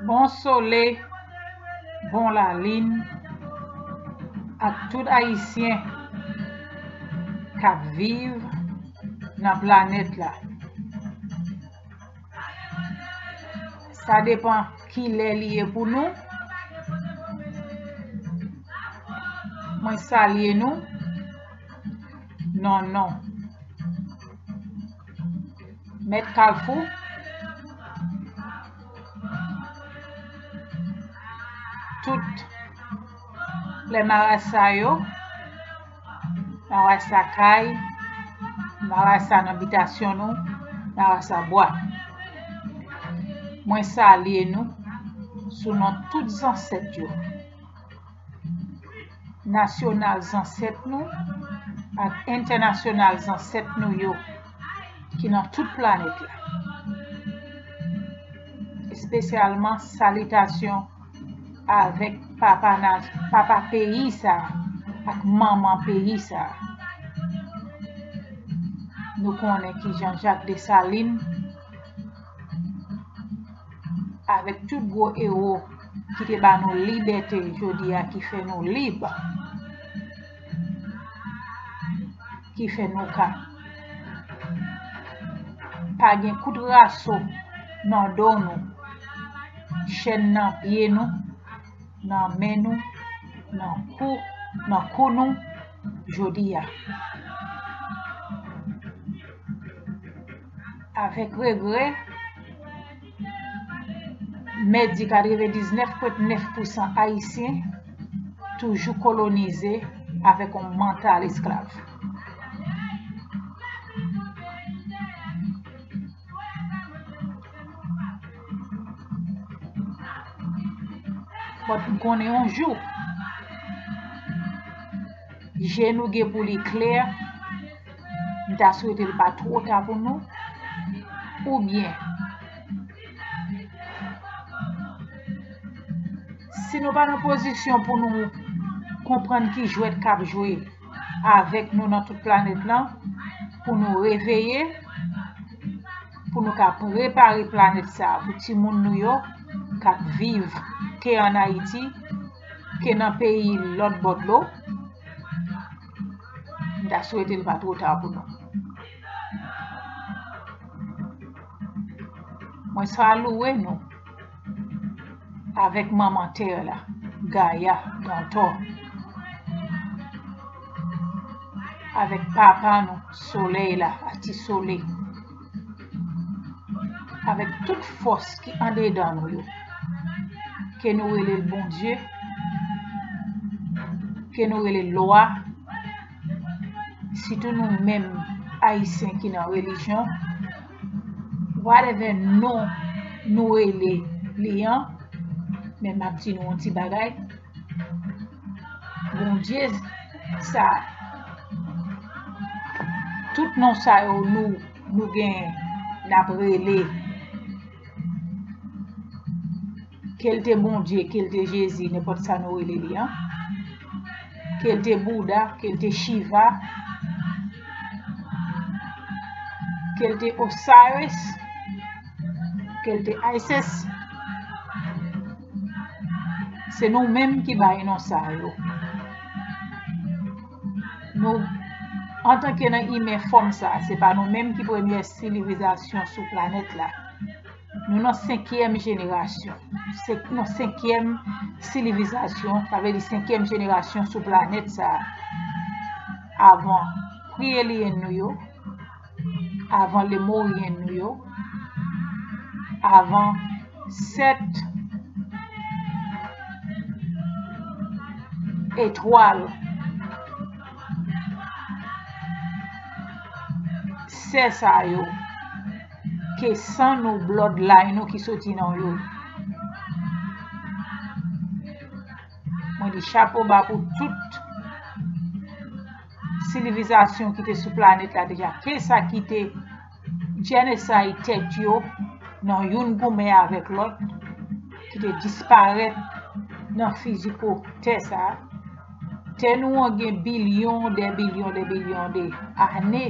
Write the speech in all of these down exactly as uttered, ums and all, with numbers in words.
Bon sole, bon lalin ak tout Ayisyen k ap viv nan planèt la. Sa depan ki lè li ye pou nou. Mwen salye nou. Non, non. Mèt Kalfou, tout lè marasa yo, marasa kay, marasa nan bitasyon nou, marasa bwa. Mwen salye nou sou non tout zansèt yo. Nasyonal zansèt nou ak entènasyonal zansèt nou yo ki nan tout planèt la. Espesyalman salitasyon avèk papa, papa peyi sa a ak manman peyi sa a. Nou konnen ki jan Jak Desalin avèk tout gwo ewo ki te ba nou libète jodi a, ki fè nou lib, ki fè nou ka pa gen kout raso nan do nou, chèn nan pye nou, nan men nou, nan kou, nan kou nou jodi a. Avèk regrè, mèt di katrevendiznèf pwen nèf pousan Ayisyen toujou kolonize avèk yon mantal esklav. But m konnen yon jou, je nou gen pou li klè, m ta swete l pa two ta pou nou, oubyen si nou pa nan pozisyon pou nou konprann ki jwèt k ap jwe avèk nou nan tout planèt lan, pou nou reveye, pou nou ka prepare planèt sa a pou timoun nou yo k ap viv ke ann Ayiti, ke nan peyi lòt bò dlo. M ta swete l pa two ta pou nou. Mwen saluwe nou avèk manman tè la, Gaya, Dantò, avèk papa nou, Solèy la, Ati Sole, avèk tout fòs ki andedan nou yo, ke nou rele l Bondye, ke nou rele l Lwa, sitou nou menm Ayisyen ki nan relijyon, whatever non nou rele li an, men m ap di nou yon ti bagay. Bondye sa, tout non sa yo nou, nou gen, n ap rele. Ke l te Bondye, ke l te Jezi, nenpòt sa nou rele li an. Ke l te Bouda, ke l te Shiva, ke l te Osiris, ke l te Isis. Se nou menm ki bay non sa yo. Nou, antanke nan imen fòm sa, se pa nou menm ki premyè sivilizasyon sou planèt la. Nou nan senkyèm jenerasyon. Se, nan senkyèm sivilizasyon, sa vle di senkyèm jenerasyon sou planèt sa a. Avan pri alyen nou yo, avan Lemoryen nou yo, avan sèt etwal sè sa yo, ke san nou, bloodline nou ki soti nan yo. Mwen di chapo ba pou tout sivilizasyon ki te sou planèt la deja, ke sa ki te genocide tèt yo nan youn goumen avèk lòt, ki te disparèt nan fiziko tè sa a. Tè nou an gen bilyon dè bilyon dè bilyon de ane,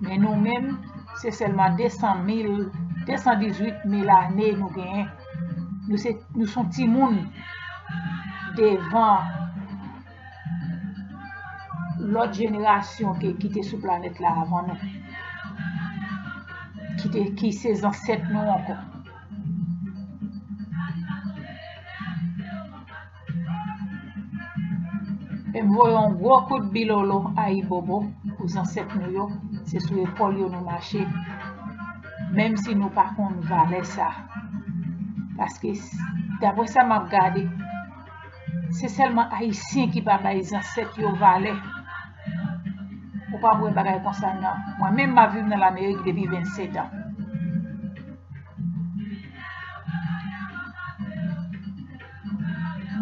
men nou menm, se sèlman de san mil, de san dizuit mil ane nou genyen. Nou se, nou se yon timoun devan lòt jenerasyon ke, ki te sou planèt la avan nou, ki te, ki se zansèt nou ankò. E m voye yon gwo kout bilolo ayibobo pou zansèt nou yo, se sou epòl yo nou mache, menm si nou pa konn valè sa. Paske, s-, daprè sa m ap gade, se sèlman Ayisyen ki pa bay zansèt yo valè. Ou p ap wè bagay konsa, non. Mwen menm, m ap viv nan Lamerik depi vennsetan.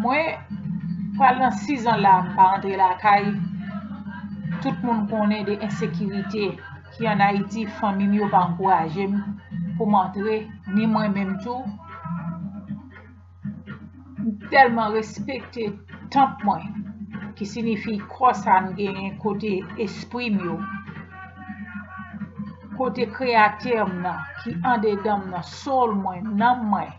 Mwen pral nan sizan la, m pa antre lakay. Tout moun konnen de ensekirite ki ann Ayiti, fanmi m yo pa ankouraje m pou m antre, ni mwen menm tou. M tèlman respekte tanp mwen, ki siyifi kò sa m genyen kote espri m yo, kote kreyatè m nan ki andedan m nan, soul mwen, nanm mwen.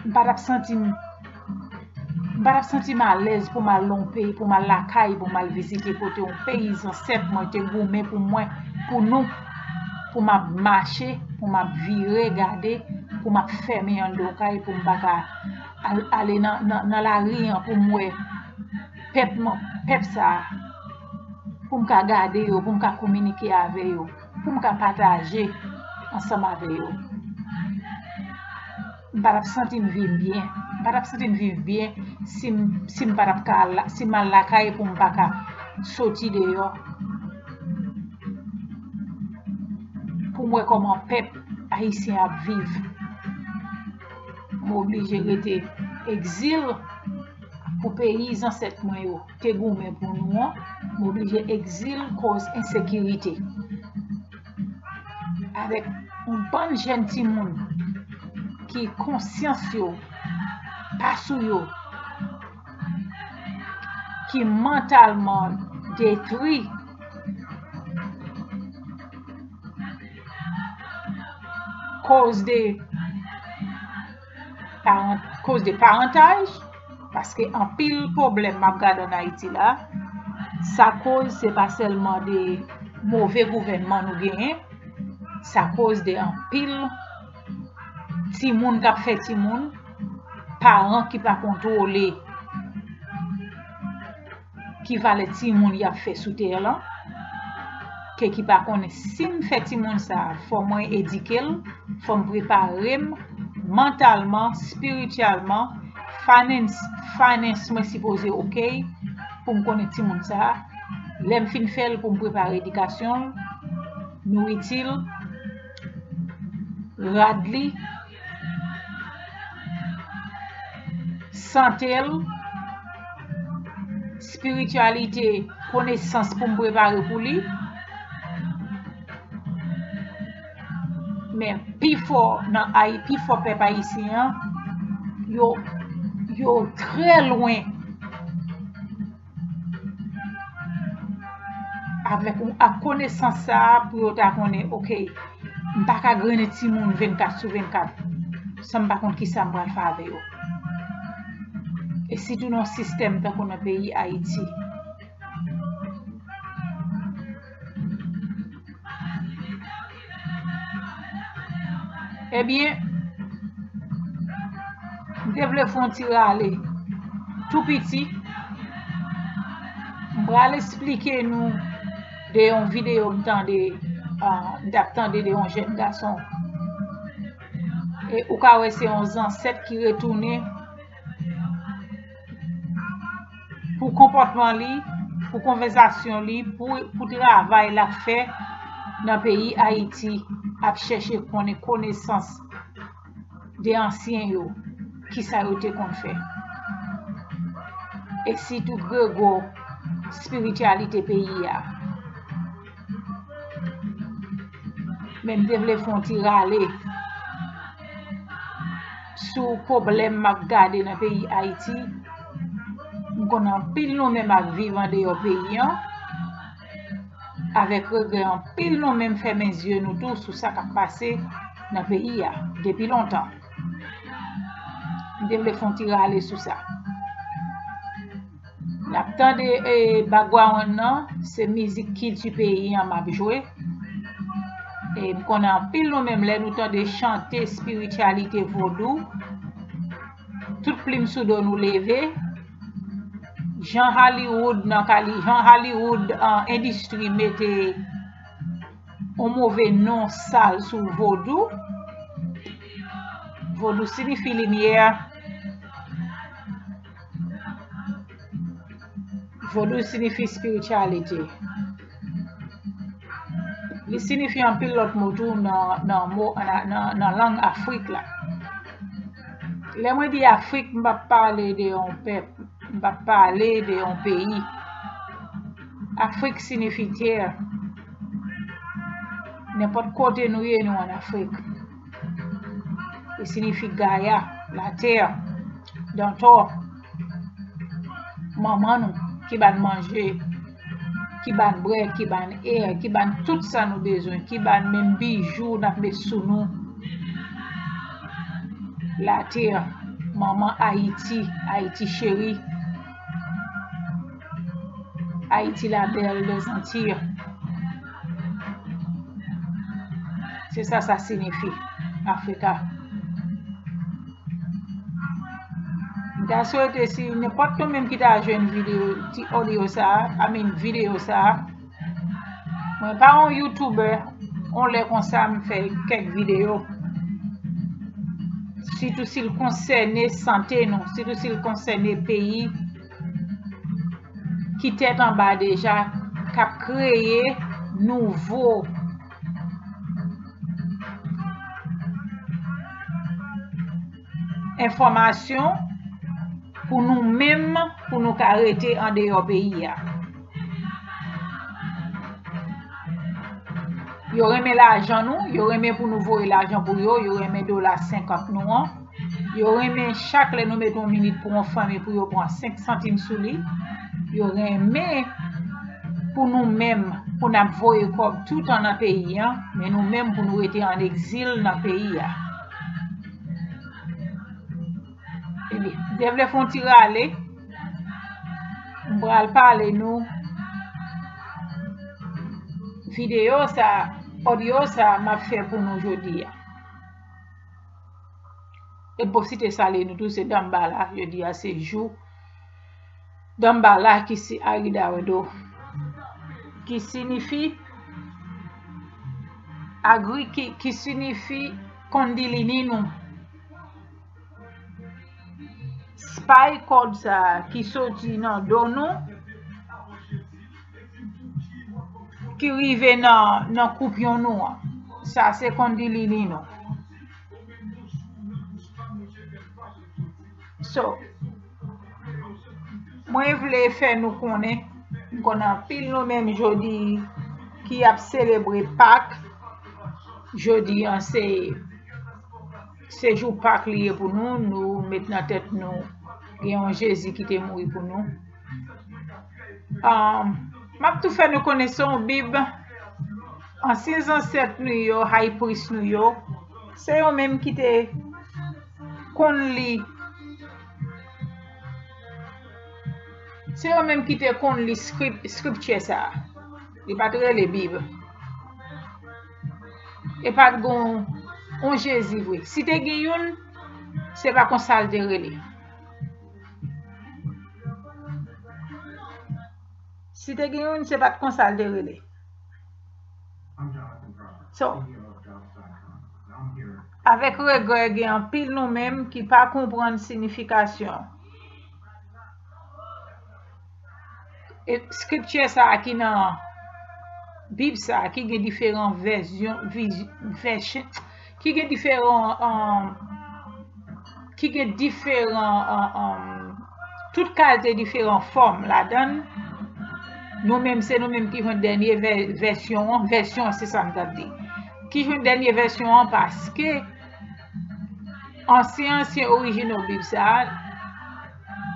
M pa t ap santi m, m pa t ap santi m alèz pou m al nan yon peyi, pou m al lakay, pou m al vizite kote yon peyi zansèt mwen te goumen pou mwen, pou nou, pou m ap mache, pou m ap vire gade, pou m ap fèmen anndan yon kay, pou m pa ka al, ale nan, nan, nan lari an, pou m wè pèp mwen, pèp sa a, pou m ka gade yo, pou m ka kominike avè yo, pou m ka pataje ansanm avè yo. M pa t ap santi m viv byen. M pa t ap santi m viv byen si m, si m pa t ap ka al la, si m al lakay pou m pa ka soti deyò, pou m wè kòman pèp ayisyen ap viv. M oblije rete egzil pou peyi zansèt mwen yo te goumen pou nou an, m oblije egzil koz ensekirite. Avèk yon bann jèn timoun ki konsyans yo pa sou yo, ki mantalman detwi, koz de paran-, koz de parantaj, paske anpil pwoblèm m ap gade ann Ayiti la, sa koz se pa sèlman de move gouvènman nou genyen, sa koz de anpil timoun k ap fè timoun, paran ki pa kontwole ki valè timoun y ap fè sou tè lan, ke ki pa konnen si m fè timoun sa a, fò mwen edike l, fò m prepare m mantalman, espirityèlman, finance, finance mwen sipoze oke pou m konnen timoun sa a. Lè m fin fè l pou m prepare edikasyon l, nouriti l, rad li, sante l, espirityalite, konesans pou m prepare pou li. Men pifò nan Ay-, pifò pèp ayisyen an, yo, yo trè lwen avèk, ak konesans sa a pou yo ta konnen, oke, m pa ka grennen timoun vennkat sou vennkat san m pa konn kisa m pral fè avè yo. E sitou nan yon sistèm tankou nan peyi Ayiti. Ebyen, m te vle fè yon ti rale tou piti. M pral esplike nou de yon videyo m tande, ah, m t ap tande de yon jèn gason. E ou ka wè se yon zansèt ki retounen pou konpòtman li, pou konvèsasyon li, pou, pou travay l ap fè nan peyi Ayiti, ap chèche konnen konesans de ansyen yo, kisa yo te konn fè. E sitou grego espirityalite peyi a. Men m te vle fè yon ti rale sou pwoblèm m ap gade nan peyi Ayiti, M konnen anpil nou menm ap viv andeyò peyi an. Avèk regrè, anpil nou menm fèmen zye nou tou sou sa k ap pase nan peyi a depi lontan. M te vle fè yon ti rale sou sa. N ap tande, e, background nan, se mizik kilti peyi an m ap jwe. E m konnen anpil nou menm, lè nou tande chante espirityalite vodou, tout plim sou do nou leve. Jan Hollywood nan kali, jan Hollywood, an, endistri mete yon move non sal sou vodou. Vodou siyifi limyè. Vodou siyifi spirituality. Li siyifi anpil lòt mo tou nan, nan mo, nan, nan, nan lang Afrik la. Lè mwen di Afrik, m p ap pale de yon pèp, m p ap pale de yon peyi. Afrik siyifi tè. Nenpòt kote nou ye, nou ann Afrik. Li siyifi Gaya, latè, dantò, manman nou, ki ba n manje, ki ba n bwè, ki ba n air, ki ba n tout sa nou bezwen, ki ba n menm bijou n ap met sou nou. Latè, manman Ayiti, Ayiti cheri. Haïti, la belle des Antilles. Se sa sa siyifi, Afrika. M ta swete si nenpòt nou menm ki ta jwenn videyo, ti audio sa a, I mean, videyo sa a, mwen pa yon YouTuber, yon lè konsa m fè kèk videyo. Sitou si l konsène sante nou, sitou si l konsène peyi ki tèt anba deja, k ap kreye nouvo enfòmasyon pou nou menm, pou nou ka rete andeyò peyi a. Yo renmen lajan nou, yo renmen pou nou voye lajan pou yo, yo renmen dola senkant nou an. Yo renmen chak lè nou mete yon minit pou yon fanmi pou yo pran senk santim sou li. Yo renmen pou nou menm, pou n ap voye kòb toutan nan peyi an, men nou menm pou nou rete ann egzil nan peyi a. Ebyen, m te vle fè yon ti rale, m pral pale nou videyo sa, audio sa m ap fè pou nou jodi a. E pwofite salye nou tou, se Danmbala, jodi a se jou Danmbala ki si Aridawendo, ki siyifi agri, ki, ki siyifi kondilini nou. Spy code sa a ki soti nan do nou, ki rive nan, nan koupyon nou an. Sa se kondilini nou. So, mwen vle fè nou konnen, m konnen anpil nou menm jodi ki ap selebre Pak. Jodi an se, se jou Pak li ye pou nou, nou met nan tèt nou gen yon Jezi ki te mouri pou nou. Um, m ap tou fè nou konnen se yon Bib ansyen zansèt nou yo, high priest nou yo, se yo menm ki te konn li. Se yo menm ki te konn li script, scripture sa a. Li pa t rele Bib. E pa t gon yon Jezi vre. Si te gen youn, se pa konsa l te rele. Si te gen youn, se pa t konsa l te rele. So, avèk regrè, gen anpil nou menm ki pa konprann siyifikasyon e, scripture sa a ki nan Bib sa a, ki gen diferan vèsyon, viz-, vèsyon, ki gen diferan, um, ki gen diferan, um, um, tout kalite diferan fòm ladan l. Nou menm, se nou menm ki jwenn dènye vè-, vèsyon an, vèsyon an, se sa m t ap di. Ki jwenn dènye vèsyon an, paske ansyen, ansyen original Bib sa a,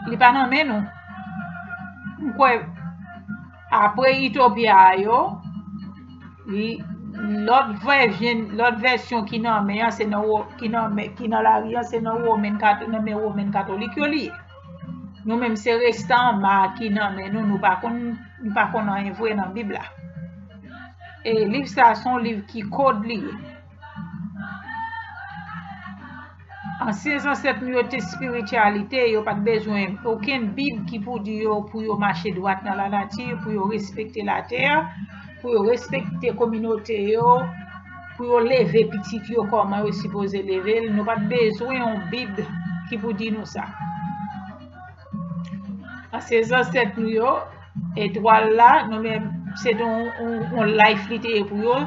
li pa nan men nou. kwè apre Ethiopia a yo, lòt vèsyon, lòt vèsyon ki nan men an, se nan, ki nan, ki nan lari an, se nan Women, nan men Women Katolik yo li ye. Nou menm se restan anma ki nan men nou, nou pa konn, nou pa konn anyen vre nan Bib la. E liv sa a se yon liv ki kòd li ye. Ansyen zansèt nou yo te espirityalite, yo pa t bezwen okenn Bib ki pou di yo pou yo mache dwat nan lanati, pou yo respekte latè, pou yo respekte kominote yo, pou yo leve pitit yo kòman yo sipoze leve l. Nou pa t bezwen yon Bib ki pou di nou sa. Ansyen zansèt nou yo, etwal la, nou menm, se te yon, yon, yon life li te ye pou yo.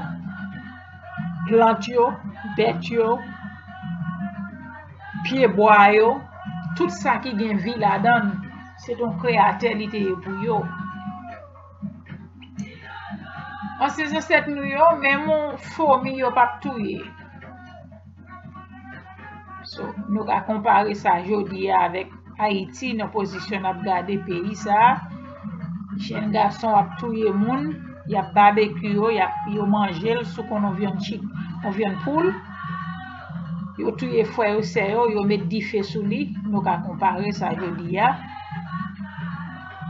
Plant yo, bèt yo, pyebwa yo, tout sa ki gen vi ladan l, se te yon kreyatè li te ye pou yo. Ansyen zansèt nou yo, menm yon fomi yo p ap touye. So, nou ka konpare sa jodi a avèk Ayiti nan pozisyon n ap gade peyi sa a. Jèn gason ap touye moun, y ap babekyou yo, y ap, yo manje l sou konn yon vyann chik, yon vyann poul. Yo touye frè yo, sè yo, yo met dife sou li. Nou ka konpare sa jodi a.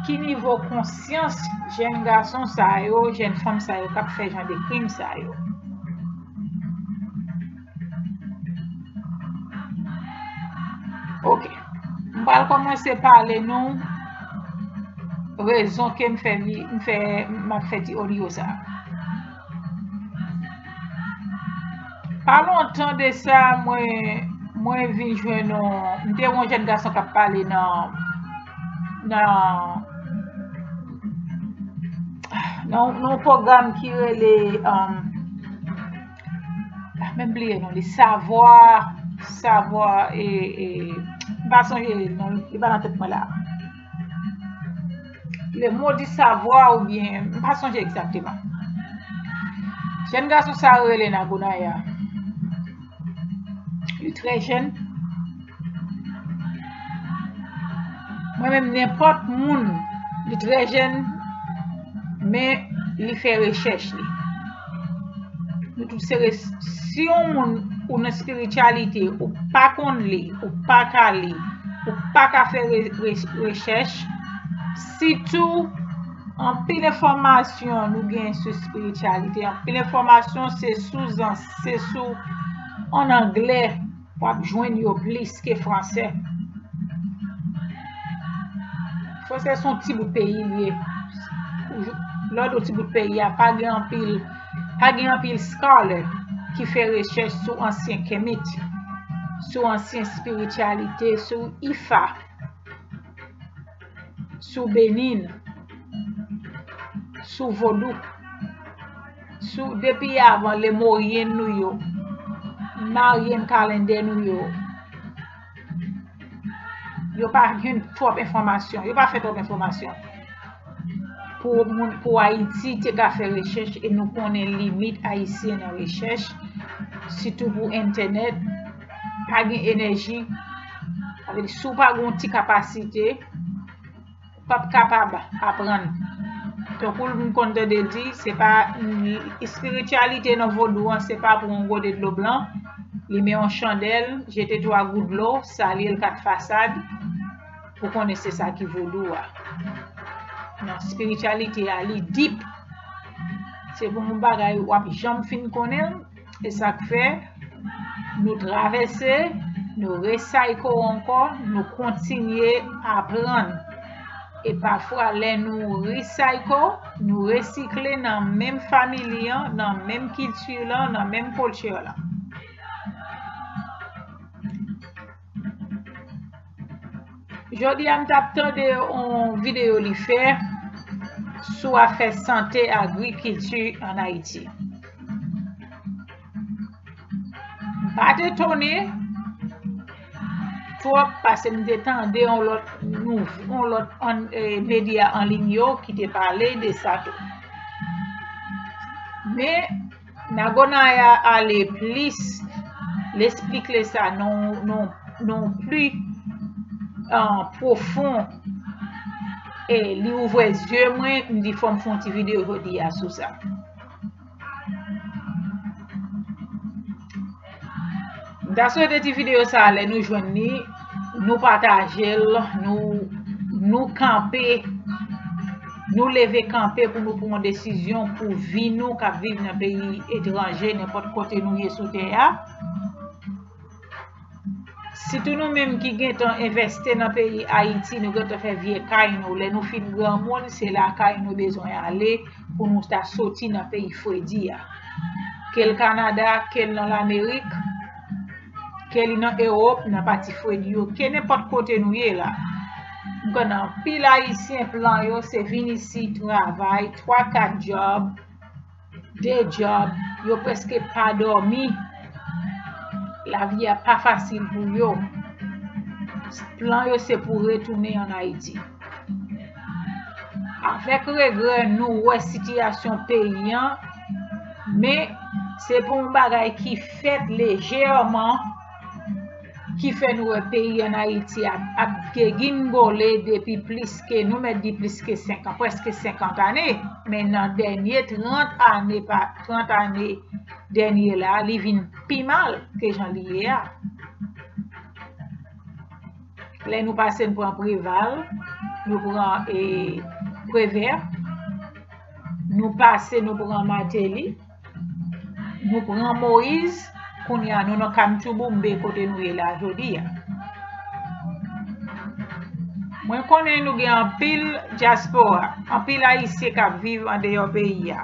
Ki nivo konsyans jèn gason sa yo, jèn fanm sa yo k ap fè jan de krim sa yo? Ok. M pral kòmanse pale nou rezon ke m fè vi, m fè, m ap fè ti odyo sa. Pa lontan de sa, mwen, mwen vin jwenn yon, m te wè yon jèn gason k ap pale nan, nan, nan, nan yon pwogram ki rele, um, ah, menm bliye non li, Savwa, Savwa, e, e, m pa sonje non li, li pa nan tèt mwen la. Le mot du savoir oubyen, m pa sonje egzakteman. Jèn gason sa yo rele Nagonaya. Li trè jèn. Mwen menm, nenpòt moun, li trè jèn, men li fè rechèch li. Nou tout se res-, si yon moun ou nan espirityalite, ou pa konn li, ou pa ka li, ou pa ka fè re-, re-, rechèch, sitou anpil enfòmasyon nou gen sou espirityalite, anpil enfòmasyon se sou zans-, se sou, an anglè, w ap jwenn yo plis ke franse. Franse se yon ti bout peyi li ye. Lè w di yon ti bout peyi a, pa gen anpil, pa gen anpil scholar ki fè rechèch sou ansyen Kemet, sou ansyen espirityalite, sou Ifa, sou Benin, sou vodou, sou depi avan Lemoryen nou yo, Maryen kalendè nou yo. Yo pa gen twòp enfòmasyon, yo pa fè twòp enfòmasyon pou moun, pou Ayiti te ka fè rechèch, e nou konnen limit ayisyen nan rechèch, sitou pou entènèt, pa gen enèji. Sa vle di, si w pa gen yon ti kapasite, w p ap kapab aprann. Tankou m konn tande di, se pa, mm, espirityalite nan vodou an, se pa pou yon gode dlo blan, limen yon chandèl, jete twa gout dlo, salye l kat fasad, pou konnen se sa ki vodou a. Nan espirityalite a, li deep. Se pou yon bagay w ap janm fin konnen l. E sa k fè, nou travèse, nou recycle ankò, nou kontinye aprann. E pafwa, lè nou recycle, nou resikle nan menm famili an, nan menm kilti lan, nan menm culture lan. Jodi a, m t ap tande yon videyo li fè sou afè sante, agrikilti ann Ayiti. M pa t etone twòp, paske m te tande yon lòt nouv-, yon lòt an-, eh, medya an liy yo ki te pale de sa tou. Men, Nagonaya ale plis, l esplike sa nan, nan, nan pli, ah, pwofon. e li ouvè zye mwen, m di fò m fè yon ti videyo jodi a sou sa. M ta swete ti videyo sa a, lè nou jwenn li, nou pataje l, nou, nou kanpe, nou leve kanpe pou nou pran yon desizyon pou vi nou k ap viv nan peyi etranje, nenpòt kote nou ye sou tè a. Sitou nou menm ki gentan envesti nan peyi Ayiti, nou gentan fè vye kay nou. Lè nou fin granmoun, se lakay nou bezwen ale pou nou ta soti nan peyi fredi a. Ke l Kanada, ke l nan Lamerik, ke li nan Ewòp, nan pati fredi yo, ke nenpòt kote nou ye la. M konnen anpil Ayisyen plan yo se vin isi travay, twa kat djòb, de djòb, yo prèske pa dòmi. Lavi a pa fasil pou yo. Plan yo se pou retounen ann Ayiti. Avèk regrè, nou wè sitiyasyon peyi an, men se pou yon bagay ki fèt lejèman ki fè nou wè peyi ann Ayiti ap, ap gegingole depi plis ke, nou mèt di plis ke senk an, prèske senkant ane, men nan dènye trant ane, pa, trant ane dènye la, li vin pi mal ke jan li ye a. Lè nou pase, nou pran Preval, nou pran, e, Prevè, nou pase, nou pran Martelly, nou pran Moïse, kounye a nou nan kamtchouboumbe kote nou ye la jodi a. Mwen konnen nou gen anpil dyaspora, anpil Ayisyen k ap viv andeyò peyi a,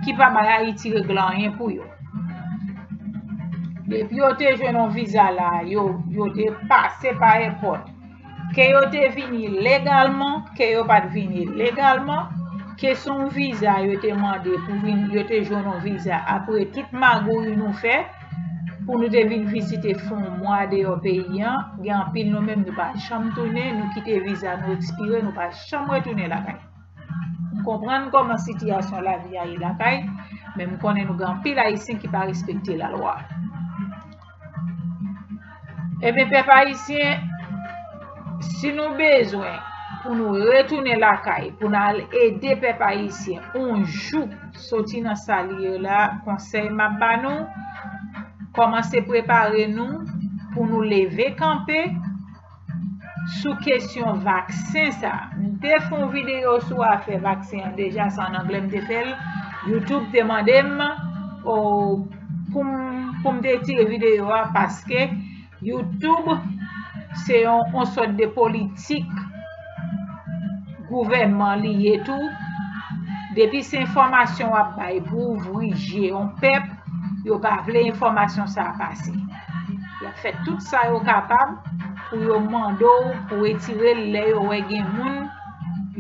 ki pa bay Ayiti regle anyen pou yo. Depi yo te jwenn yon viza la, yo, yo te pase pa èpòt. Ke yo te vini legalman, ke yo pa t vini legalman, ke se yon viza yo te mande pou vin, yo te jwenn yon viza apre tout magouy nou fè, pou nou te vin vizite fè yon mwa deyò peyi an, gen anpil nou menm nou pa janm tounen, nou kite viza nou ekspire, nou pa janm retounen lakay. M konprann kòman sitiyasyon lavi a ye lakay, men m konnen nou gen anpil Ayisyen ki pa respekte lalwa. Ebyen, pèp ayisyen, si nou bezwen pou nou retounen lakay, pou n al ede pèp ayisyen yon jou soti nan sa li ye la, konsèy m ap ba nou, kòmanse prepare nou pou nou leve kanpe sou kesyon vaksen sa. M te fè yon videyo sou afè vaksen an deja, se an anglè m te fè l. YouTube te mande m, o, pou m, pou m te retire videyo a, paske YouTube se yon, yon sòt de politik gouvènman li ye tou. Depi se enfòmasyon w ap bay pou ouvri je yon pèp, yo pa vle enfòmasyon sa a pase. Y ap fè tout sa yo kapab pou yo mande w pou retire l lè yo wè gen moun,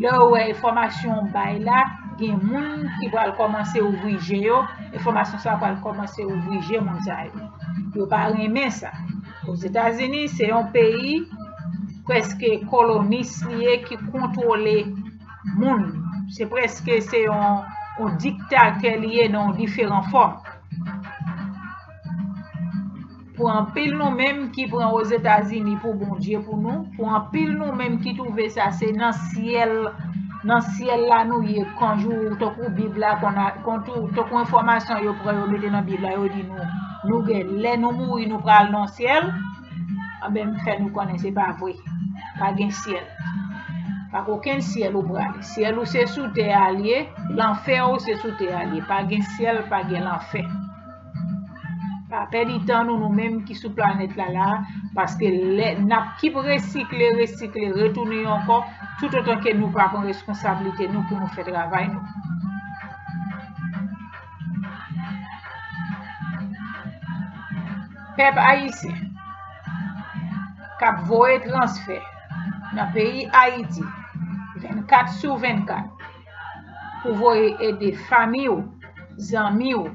lè yo wè enfòmasyon w bay la, gen moun ki pral kòmanse ouvri je yo, enfòmasyon sa a pral kòmanse ouvri je moun sa yo. Yo pa renmen sa. Ozetazini, se yon peyi prèske kolonis li ye ki kontwole moun. Se prèske se yon, yon diktatè li ye nan yon diferan fòm. Pou anpil nou menm ki pran Ozetazini pou Bondye pou nou, pou anpil nou menm ki twouve sa se nan syèl, nan syèl la nou ye, kanjou tankou Bib la, kon a, kon tou, tankou enfòmasyon yo pran yo mete nan Bib la, yo di nou, nou gen, lè nou mouri, nou pral nan syèl, anben, m fè nou konnen se pa vre. Pa gen syèl. Pa gen okenn syèl ou prale. Syèl ou se sou tè a l ye, lanfè ou se sou tè a l ye. Pa gen syèl, pa gen lanfè. Pa pèdi tan nou, nou menm ki sou planèt la la, paske lè n ap kip resikle, resikle, retounen ankò, toutotan ke nou pa pran reskonsablite nou pou nou fè travay nou. Pèp ayisyen k ap voye transfè nan peyi Ayiti vennkat sou vennkat pou voye ede fanmi w, zanmi w,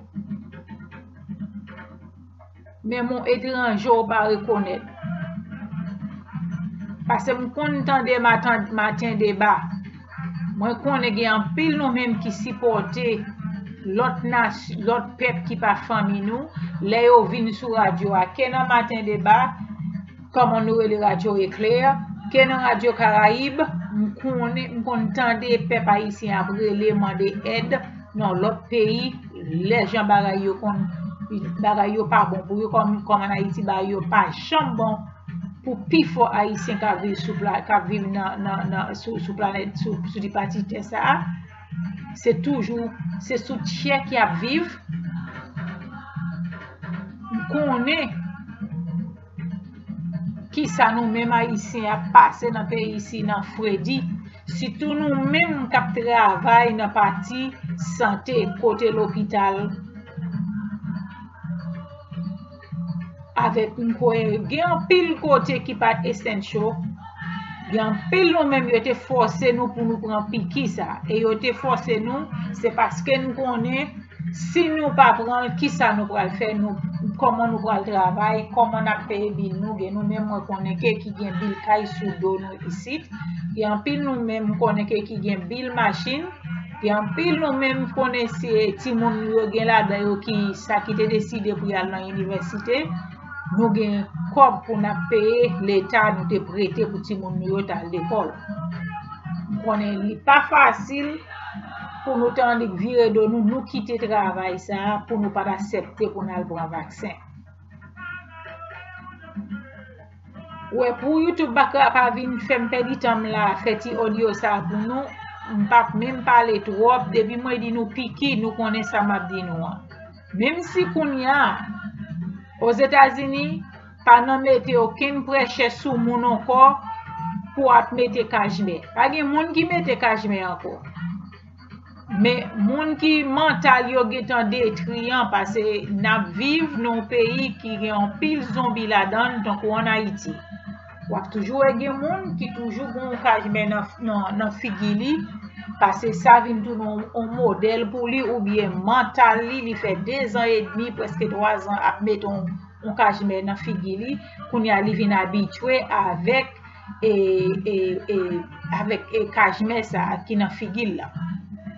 menm yon etranje w pa rekonèt. Paske m konn tande matan-, maten deba. Mwen konnen gen anpil nou menm ki sipòte lòt nas-, lòt pèp ki pa fanmi nou. Lè yo vin sou radyo a, ke nan maten deba, kòman nou rele radyo Eklè, Ke nan Radyo Karayib, m konnen, m konn tande pèp ayisyen ap rele, mande èd nan lòt peyi, lè jan bagay yo konn, bagay yo pa bon pou yo, kòm, kòm ann Ayiti, bagay yo pa janm bon pou pifò ayisyen k ap viv sou pla-, k ap viv nan, nan, nan, sou, sou planèt, sou, sou ti pati tè sa a. Se toujou, se sou tchèk y ap viv. M konnen kisa nou menm ayisyen ap pase nan peyi isi nan fredi, sitou nou menm k ap travay nan pati sante, kote lopital, avèk m kwè gen anpil kote ki pa t essential. Gen anpil nou menm yo te fòse nou pou nou pran piki sa, e yo te fòse nou, se paske n konnen si nou pa pran l, kisa nou pral fè, nou, kòman nou pral travay, kòman n ap peye bil nou, gen nou menm mwen konnen ke ki gen bil kay sou do nou isit, gen anpil nou menm m konnen ke ki gen bil machin, gen anpil nou menm konnen se timoun nou yo gen ladan yo ki sa ki te deside pou y al nan inivèsite, nou gen kòb pou n ap peye leta nou te prete pou timoun nou yo t al lekòl. M konnen li pa fasil pou nou t annik vire do nou, nou kite travay sa a pou nou pa t aksepte pou n al pran vaksen. Wè, pou YouTube pa ka, pa vin fè m pèdi tan m la, fè ti odyo sa a pou nou, m p ap menm pale twòp, depi mwen di nou piki, nou konnen sa m ap di nou an. Menm si kounye a, Ozetazini, pa nan mete okenn prèchè sou moun ankò pou ap mete kachmè. Pa gen moun ki mete kachmè ankò. Men moun ki mantal yo gentan detwi an, paske n ap viv nan yon peyi ki gen anpil zonbi ladan l, tankou ann Ayiti. W ap toujou wè gen moun ki toujou gen yon kachmè nan, nan, nan figi li, paske sa vin tounen yon, yon modèl pou li, oubyen mantal li, li fè de zan edmi, prèske twa zan ap mete yon, yon kachmè nan figi li, kounye a li vin abitye avèk, e, e, e, avèk, e, kachmè sa a ki nan figi l la.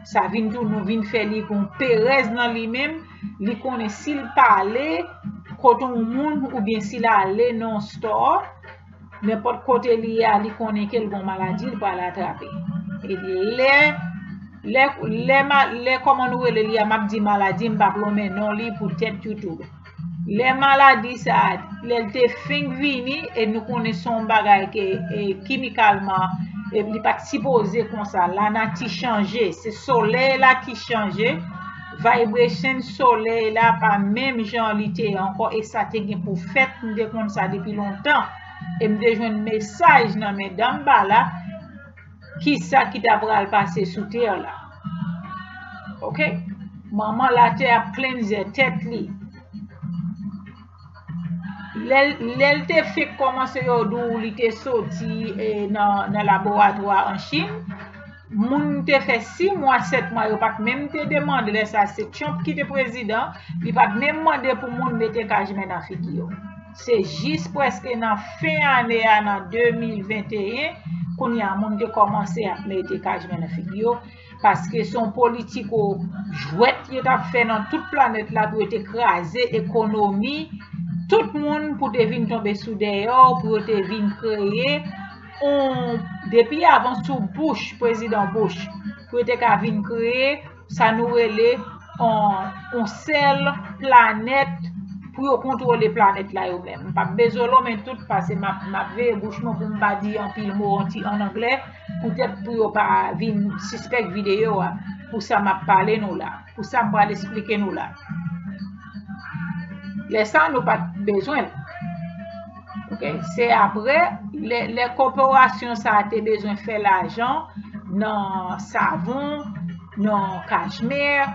Sa vin tounen vin fè li gen yon perèz nan li menm, li konnen si l pale kote yon moun oubyen si l ale nan yon store, nenpòt kote li ye a, li konnen ke l gen yon maladi, li pral atrape. E lè, lè, lè, ma-, lè kòman nou rele li a, m ap di maladi, m p ap lonmen non li poutèt YouTube. Lè maladi sa a, lè l te fenk vini, e nou konnen se yon bagay ke, e, kimikalman, e, li pa t sipoze konsa. Lanati chanje, se solèy la ki chanje. Vibration solèy la pa menm jan li te ye ankò, e sa te gen pou fèt, m te konn sa depi lontan. E m te jwenn mesaj nan men Danmbala, kisa ki ta pral pase sou tè la. Oke? Manman latè ap cleanse tèt li. Lè, lè l te fenk kòmanse, yo di w li te soti, e, nan, nan laboratwa an Chin, moun te fè sis mwa, sèt mwa, yo pa t menm te demande, lè sa se Trump ki te prezidan, li pa t menm mande pou moun mete kachmè nan figi yo. Se jis prèske nan fen ane a, nan de mil venteyen, kounye a moun te kòmanse ap mete kachmè nan figi yo, paske se yon politiko jwèt yo t ap fè nan tout planèt la pou yo te kraze ekonomi tout moun, pou te vin tonbe sou dèyè w, pou yo te vin kreye on, depi avan sou Bush, prezidan Bush, pou yo te ka vin kreye sa nou rele on, on sèl planèt pou yo kontwole planèt la yo menm. M p ap bezwen lonmen tout, paske m ap, m ap veye bouch mwen pou m pa di anpil mo an ti, an anglè, poutèt pou yo pa vin sispèk videyo a, pou sa m ap pale nou la, pou sa m pral esplike nou la. Lè sa, nou pa t bezwen l. Oke? Se apre, lè, lè kòporasyon sa a te bezwen fè lajan nan savon, nan kachmè,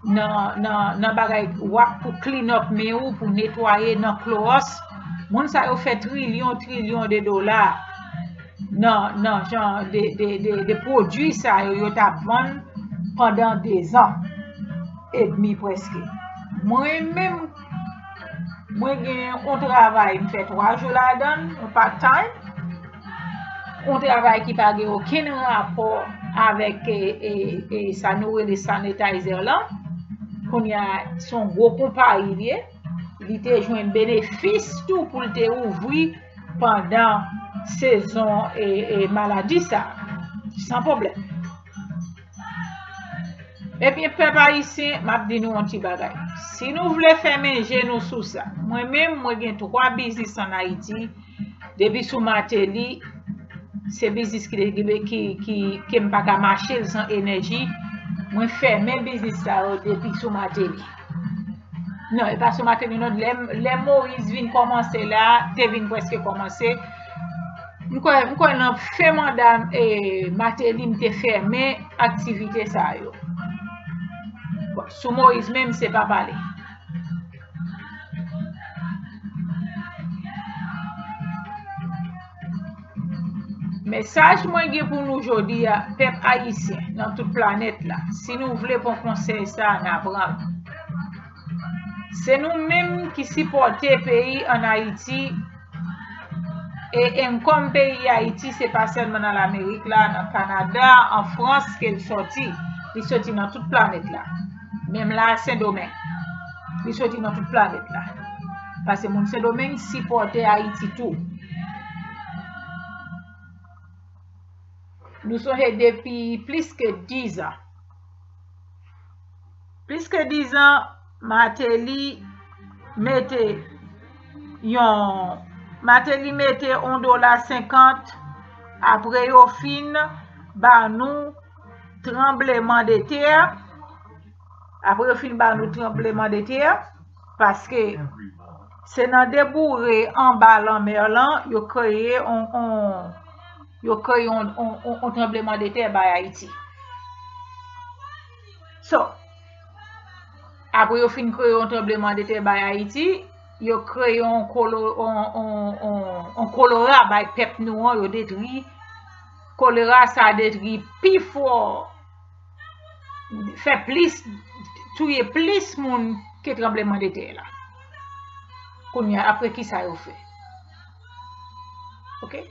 nan, nan, nan bagay w ap pou clean up men ou, pou netwaye nan klowòs, moun sa yo fè trilyon, trilyon de dola nan, nan jan de, de, de, de pwodui sa yo, yo t ap vann pandan de zan edmi prèske. Mwen menm, mwen gen yon travay, m fè twa jou ladan l, yon part time. Yon travay ki pa gen okenn rapò avèk, e, e, e, sa nou rele sanitizer lan. Kounye a, se yon gwo konpayi li ye. Li te jwenn benefis tou pou l te ouvri pandan sezon e, e maladi sa, san pwoblèm. Ebyen, pèp ayisyen, m ap di nou yon ti bagay. Si nou vle fèmen je nou sou sa, mwen menm, mwen gen twa biznis ann Ayiti, depi sou Martelly, se biznis ki, ki, ki, ki, ke m pa ka mache l san enèji. Mwen fèmen biznis sa yo depi sou Martelly. Non, e pa sou Martelly, non. Lè, lè Moïse vin kòmanse la, te vin prèske kòmanse. M kwè, m kwè nan fen manda, e, Martelly, m te fèmen aktivite sa yo. Bon, sou Moïse menm, se pa pale. Mesaj mwen gen pou nou jodi a, pèp ayisyen nan tout planèt la, si nou vle pran konsèy sa a, n a pran l. Se nou menm ki sipòte peyi ann Ayiti, e enkòm peyi Ayiti, se pa sèlman nan Lamerik la, nan Kanada, an Frans ke l sòti. Li sòti nan tout planèt la. Menm la, Sendomeng. Li sòti nan tout planèt la. Paske moun Sendomeng sipòte Ayiti tou. Nou sonje depi plis ke dizan. Plis ke dizan, Martelly mete yon, Martelly mete yon dola senkant, apre yo fin ba nou tranbleman de tè, apre yo fin ba nou tranbleman de tè, paske se nan deboure anba lanmè lan, yo kreye on, on, yo kreye on, on, on, on tranbleman de tè bay Ayiti. So, apre yo fin kreye on tranbleman de tè bay Ayiti, yo kreye on kolo-, on, on, on, on kolera bay pèp nou an, yo detwi. Kolera sa detwi pi fò, fè plis, touye plis moun ke tranbleman de tè la. Kounye a, apre ki sa yo fè? Oke?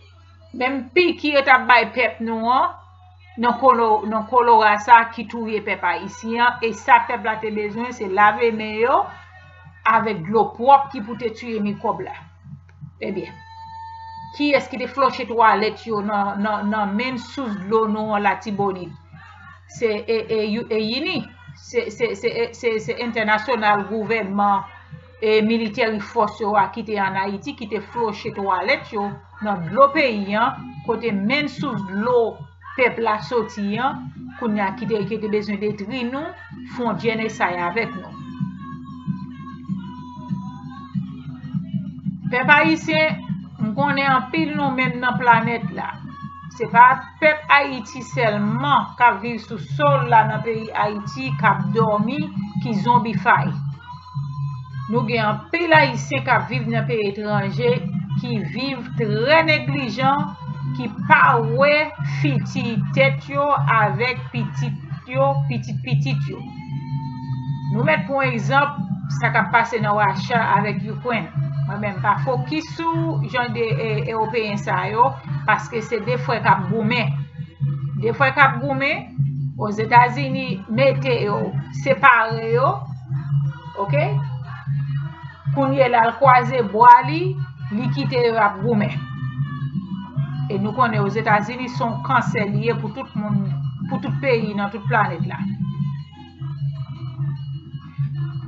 Menm piki yo t ap bay pèp nou an, nan kolo-, nan kolera sa ki touye pèp ayisyen an, e sa pèp la te bezwen, se lave men yo avèk dlo pwòp ki pou te tiye mikwòb la. Ebyen, kiyès ki te floche twalèt yo nan, nan, nan menm sous dlo nou an Latibonit? Se, e, e, yu-, e yini, se, se, se, e, se, se entènasyonal gouvènman e military force yo a ki te ann Ayiti, ki te floche twalèt yo nan dlo peyi an, kote menm sous dlo pèp la soti an, kounye a ki te, ki te bezwen detwi nou, fè on jenòsay avèk nou. Pèp ayisyen, m konnen anpil nou menm nan planèt la. Se pa pèp Ayiti sèlman k ap viv sou sòl la nan peyi Ayiti k ap dòmi, ki zonbifay. Nou gen anpil Ayisyen k ap viv nan peyi etranje ki viv trè neglijan, ki pa wè fiti tèt yo avèk pitit yo, pitit pitit yo. Nou mèt pran egzanp sa k ap pase nan Racha avèk Ikrèn. Mwen menm pa fokis sou jan de, e, Ewopeyen sa yo, paske se de frè k ap goumen. De frè k ap goumen, Ozetazini mete yo, separe yo, oke? Kounye la, l kwaze bra li, li kite yo ap goumen. E nou konnen Ozetazini se yon kansè li ye pou tout moun, pou tout peyi nan tout planèt la.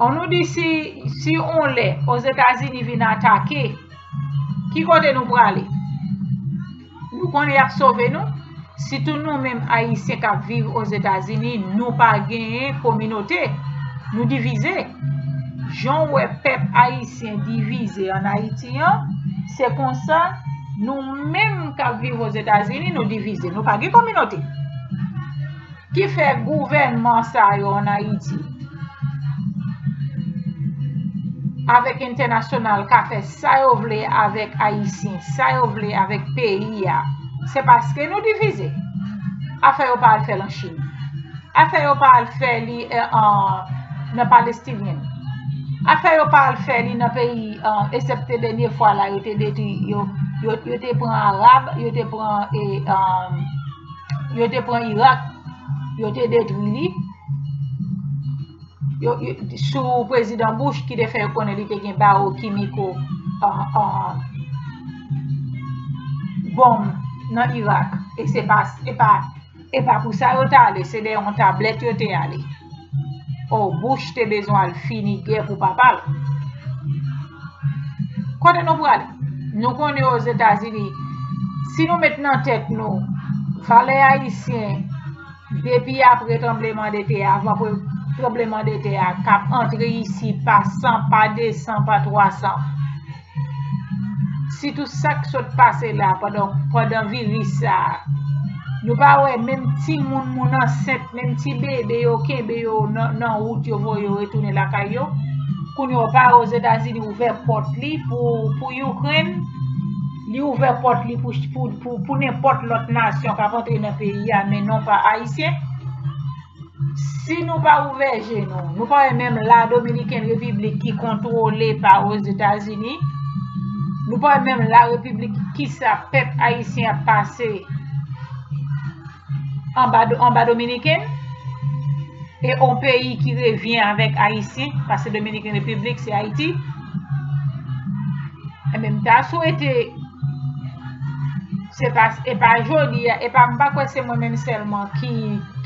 An nou di si, si on lè Ozetazini vin atake, ki kote nou prale? Nou konnen y ap sove nou. Sitou nou menm Ayisyen k ap viv Ozetazini, nou pa genyen kominote. Nou divize. Jan w wè pèp ayisyen divize ann Ayiti an, se konsa nou menm k ap viv Ozetazini, nou divize. Nou pa gen kominote. Ki fè gouvènman sa yo ann Ayiti, avèk entènasyonal, ka fè sa yo vle avèk Ayisyen, sa yo vle avèk peyi a. Se paske nou divize. Afè yo pa al fè l an Chin. Afè yo pa al fè li, e, an, nan Palestinyen. Afè yo pa al fè li nan peyi, e, eksepte dènye fwa la, yo te detwi, yo, yo, yo te pran Arab, yo te pran, e, e, yo te pran Irak, yo te detwi li. Yo, yo, sou prezidan Bush ki te fè yo konnen li te gen bawo kimiko, e, e, bonm nan Irak. E se pa, e pa, e pa pou sa yo t ale, se dèyè yon tablèt yo te ale. O Bush te bezwen al fini gè pou papa l. Kote nou prale? Nou konnen Ozetazini, si nou met nan tèt nou, valè ayisyen, depi apre tranblemanntè a, avan pre-, tranblemanntè a, k ap antre isi pa san, pa de san, pa twa san. Sitou sa k sot pase la pandan, pandan viris sa a. Nou pa wè menm timoun, moun ansent, menm ti bebe yo kenbe yo nan, nan wout, yo voye yo retounen lakay yo. Kounye a, ou pa wè Ozetazini ouvè pòt li pou, pou Ukraine. Li ouvè pòt li pou, pou, pou, pou nenpòt lòt nasyon k ap antre nan peyi a, men non pa ayisyen. Si nou pa ouvè je nou, nou pa wè menm la Dominiken Repiblik ki kontwole pa Ozetazini, nou pa wè menm la Repiblik kisa pèp ayisyen ap pase anba, anba Dominiken, e yon peyi ki revyen avèk Ayisyen, paske Dominiken Repiblik se Ayiti. Ebyen, m ta swete, se pa, e pa jodi a, e pa, m pa kwè se mwen menm sèlman ki,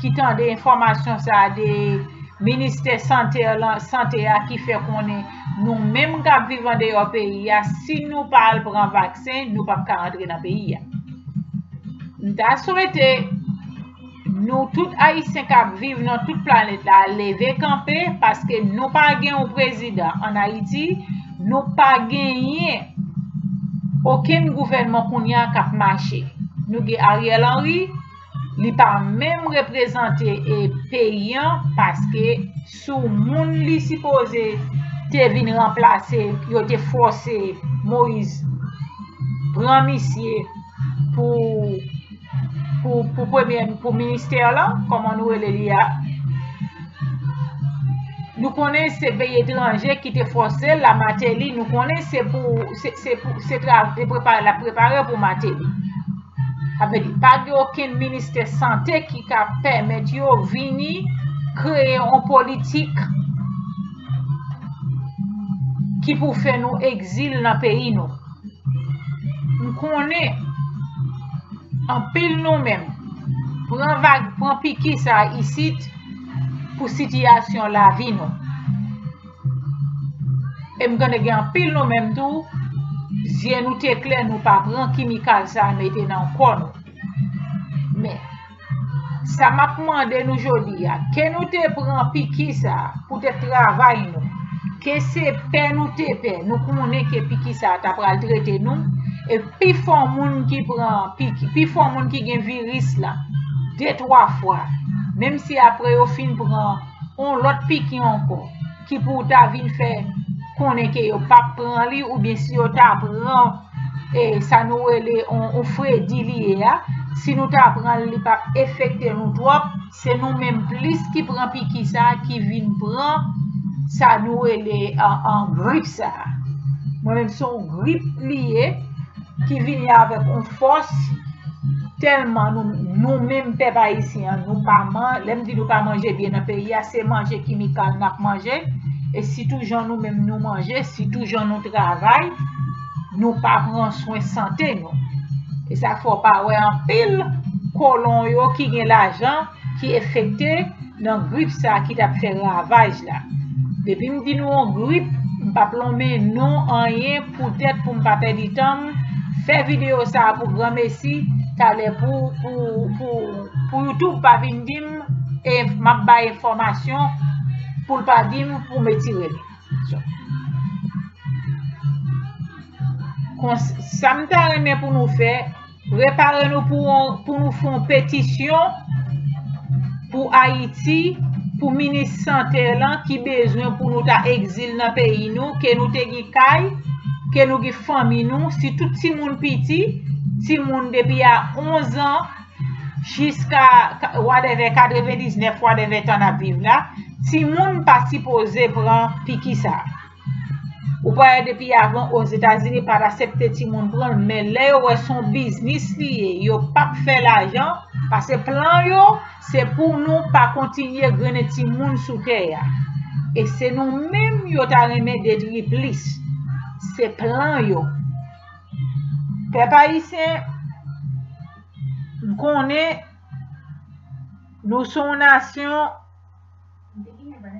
ki tande enfòmasyon sa a de ministè sante lan, sante a ki fè konnen nou menm k ap viv andeyò peyi a, si nou pa al pran vaksen, nou p ap ka antre nan peyi a. M ta swete nou tout Ayisyen k ap viv nan tout planèt la leve kanpe, paske nou pa gen yon prezidan ann Ayiti, nou pa genyen okenn gouvènman kounye a k ap mache. Nou gen Ariel Henry, li pa menm reprezante, e, peyi an, paske sou moun li sipoze te vin ranplase, yo te fòse Moyiz pran misye pou, pou, pou premye, pou ministè lan, kòman nou rele li a. Nou konnen se peyi etranje ki te fòse l la, Martelly, nou konnen se pou, se, se pou, se tra-, se prepare, l ap prepare pou Martelly. Sa vle di, pa gen okenn ministè sante ki ka pèmèt yo vini kreye yon politik ki pou fè nou egzil nan peyi nou. M konnen anpil nou menm pran vag, pran piki sa a isit pou sitiyasyon lavi nou. E m konnen gen anpil nou menm tou, zye nou te klè, nou pa pran kimikal sa a mete nan kò nou. Men, sa m ap mande nou jodi a, ke nou te pran piki sa a poutèt travay nou, ke se pè nou te pè, nou konnen ke piki sa a ta pral trete nou, e pifò moun ki pran piki, pifò moun ki gen viris la, de twa fwa, menm si apre yo fin pran yon lòt piki ankò, ki pou ta vin fè konnen ke yo p ap pran li, oubyen si yo ta pran, e, sa nou rele on, on fredi li ye a, si nou ta pran l, li p ap efekte nou twòp, se nou menm plis ki pran piki sa a, ki vin pran sa nou rele an, an grip sa a. Mwen menm, se yon grip li ye, ki vini avèk yon fòs, tèlman nou, nou menm pèp ayisyen an, nou pa man-, lè m di nou pa manje byen nan peyi a, se manje kimikal n ap manje, e sitou jan nou menm nou manje, sitou jan nou travay, nou pa pran swen sante nou. E sa fè w pa wè anpil kolon yo ki gen lajan, ki enfekte nan grip sa a ki t ap fè ravaj la. Depi m di nou yon grip, m p ap lonmen non anyen poutèt pou m pa pèdi tan m, fè videyo sa a pou granmesi, talè pou, pou, pou, pou YouTube pa vin di m, e m ap bay enfòmasyon pou l pa di m pou m retire l. So, kon sa m ta renmen pou nou fè, prepare nou pou, pou nou fè yon petisyon pou Ayiti, pou minis sante lan ki bezwen pou nou ta egzil nan peyi nou, ke nou te gen kay, ke nou gen fanmi nou, sitou timoun piti, timoun depi a onz an jiska ka-, whatever, katrevendiznèf, whatever tan n ap viv la, timoun pa sipoze pran piki sa a. Ou pa wè depi avan Ozetazini pa t aksepte timoun pran l, men lè yo wè se yon biznis li ye, yo p ap fè lajan, paske plan yo, se pou nou pa kontinye grennen timoun sou tè a. E se nou menm yo ta renmen detwi plis. Se plan yo. Pèp ayisyen, konnen nou se yon nasyon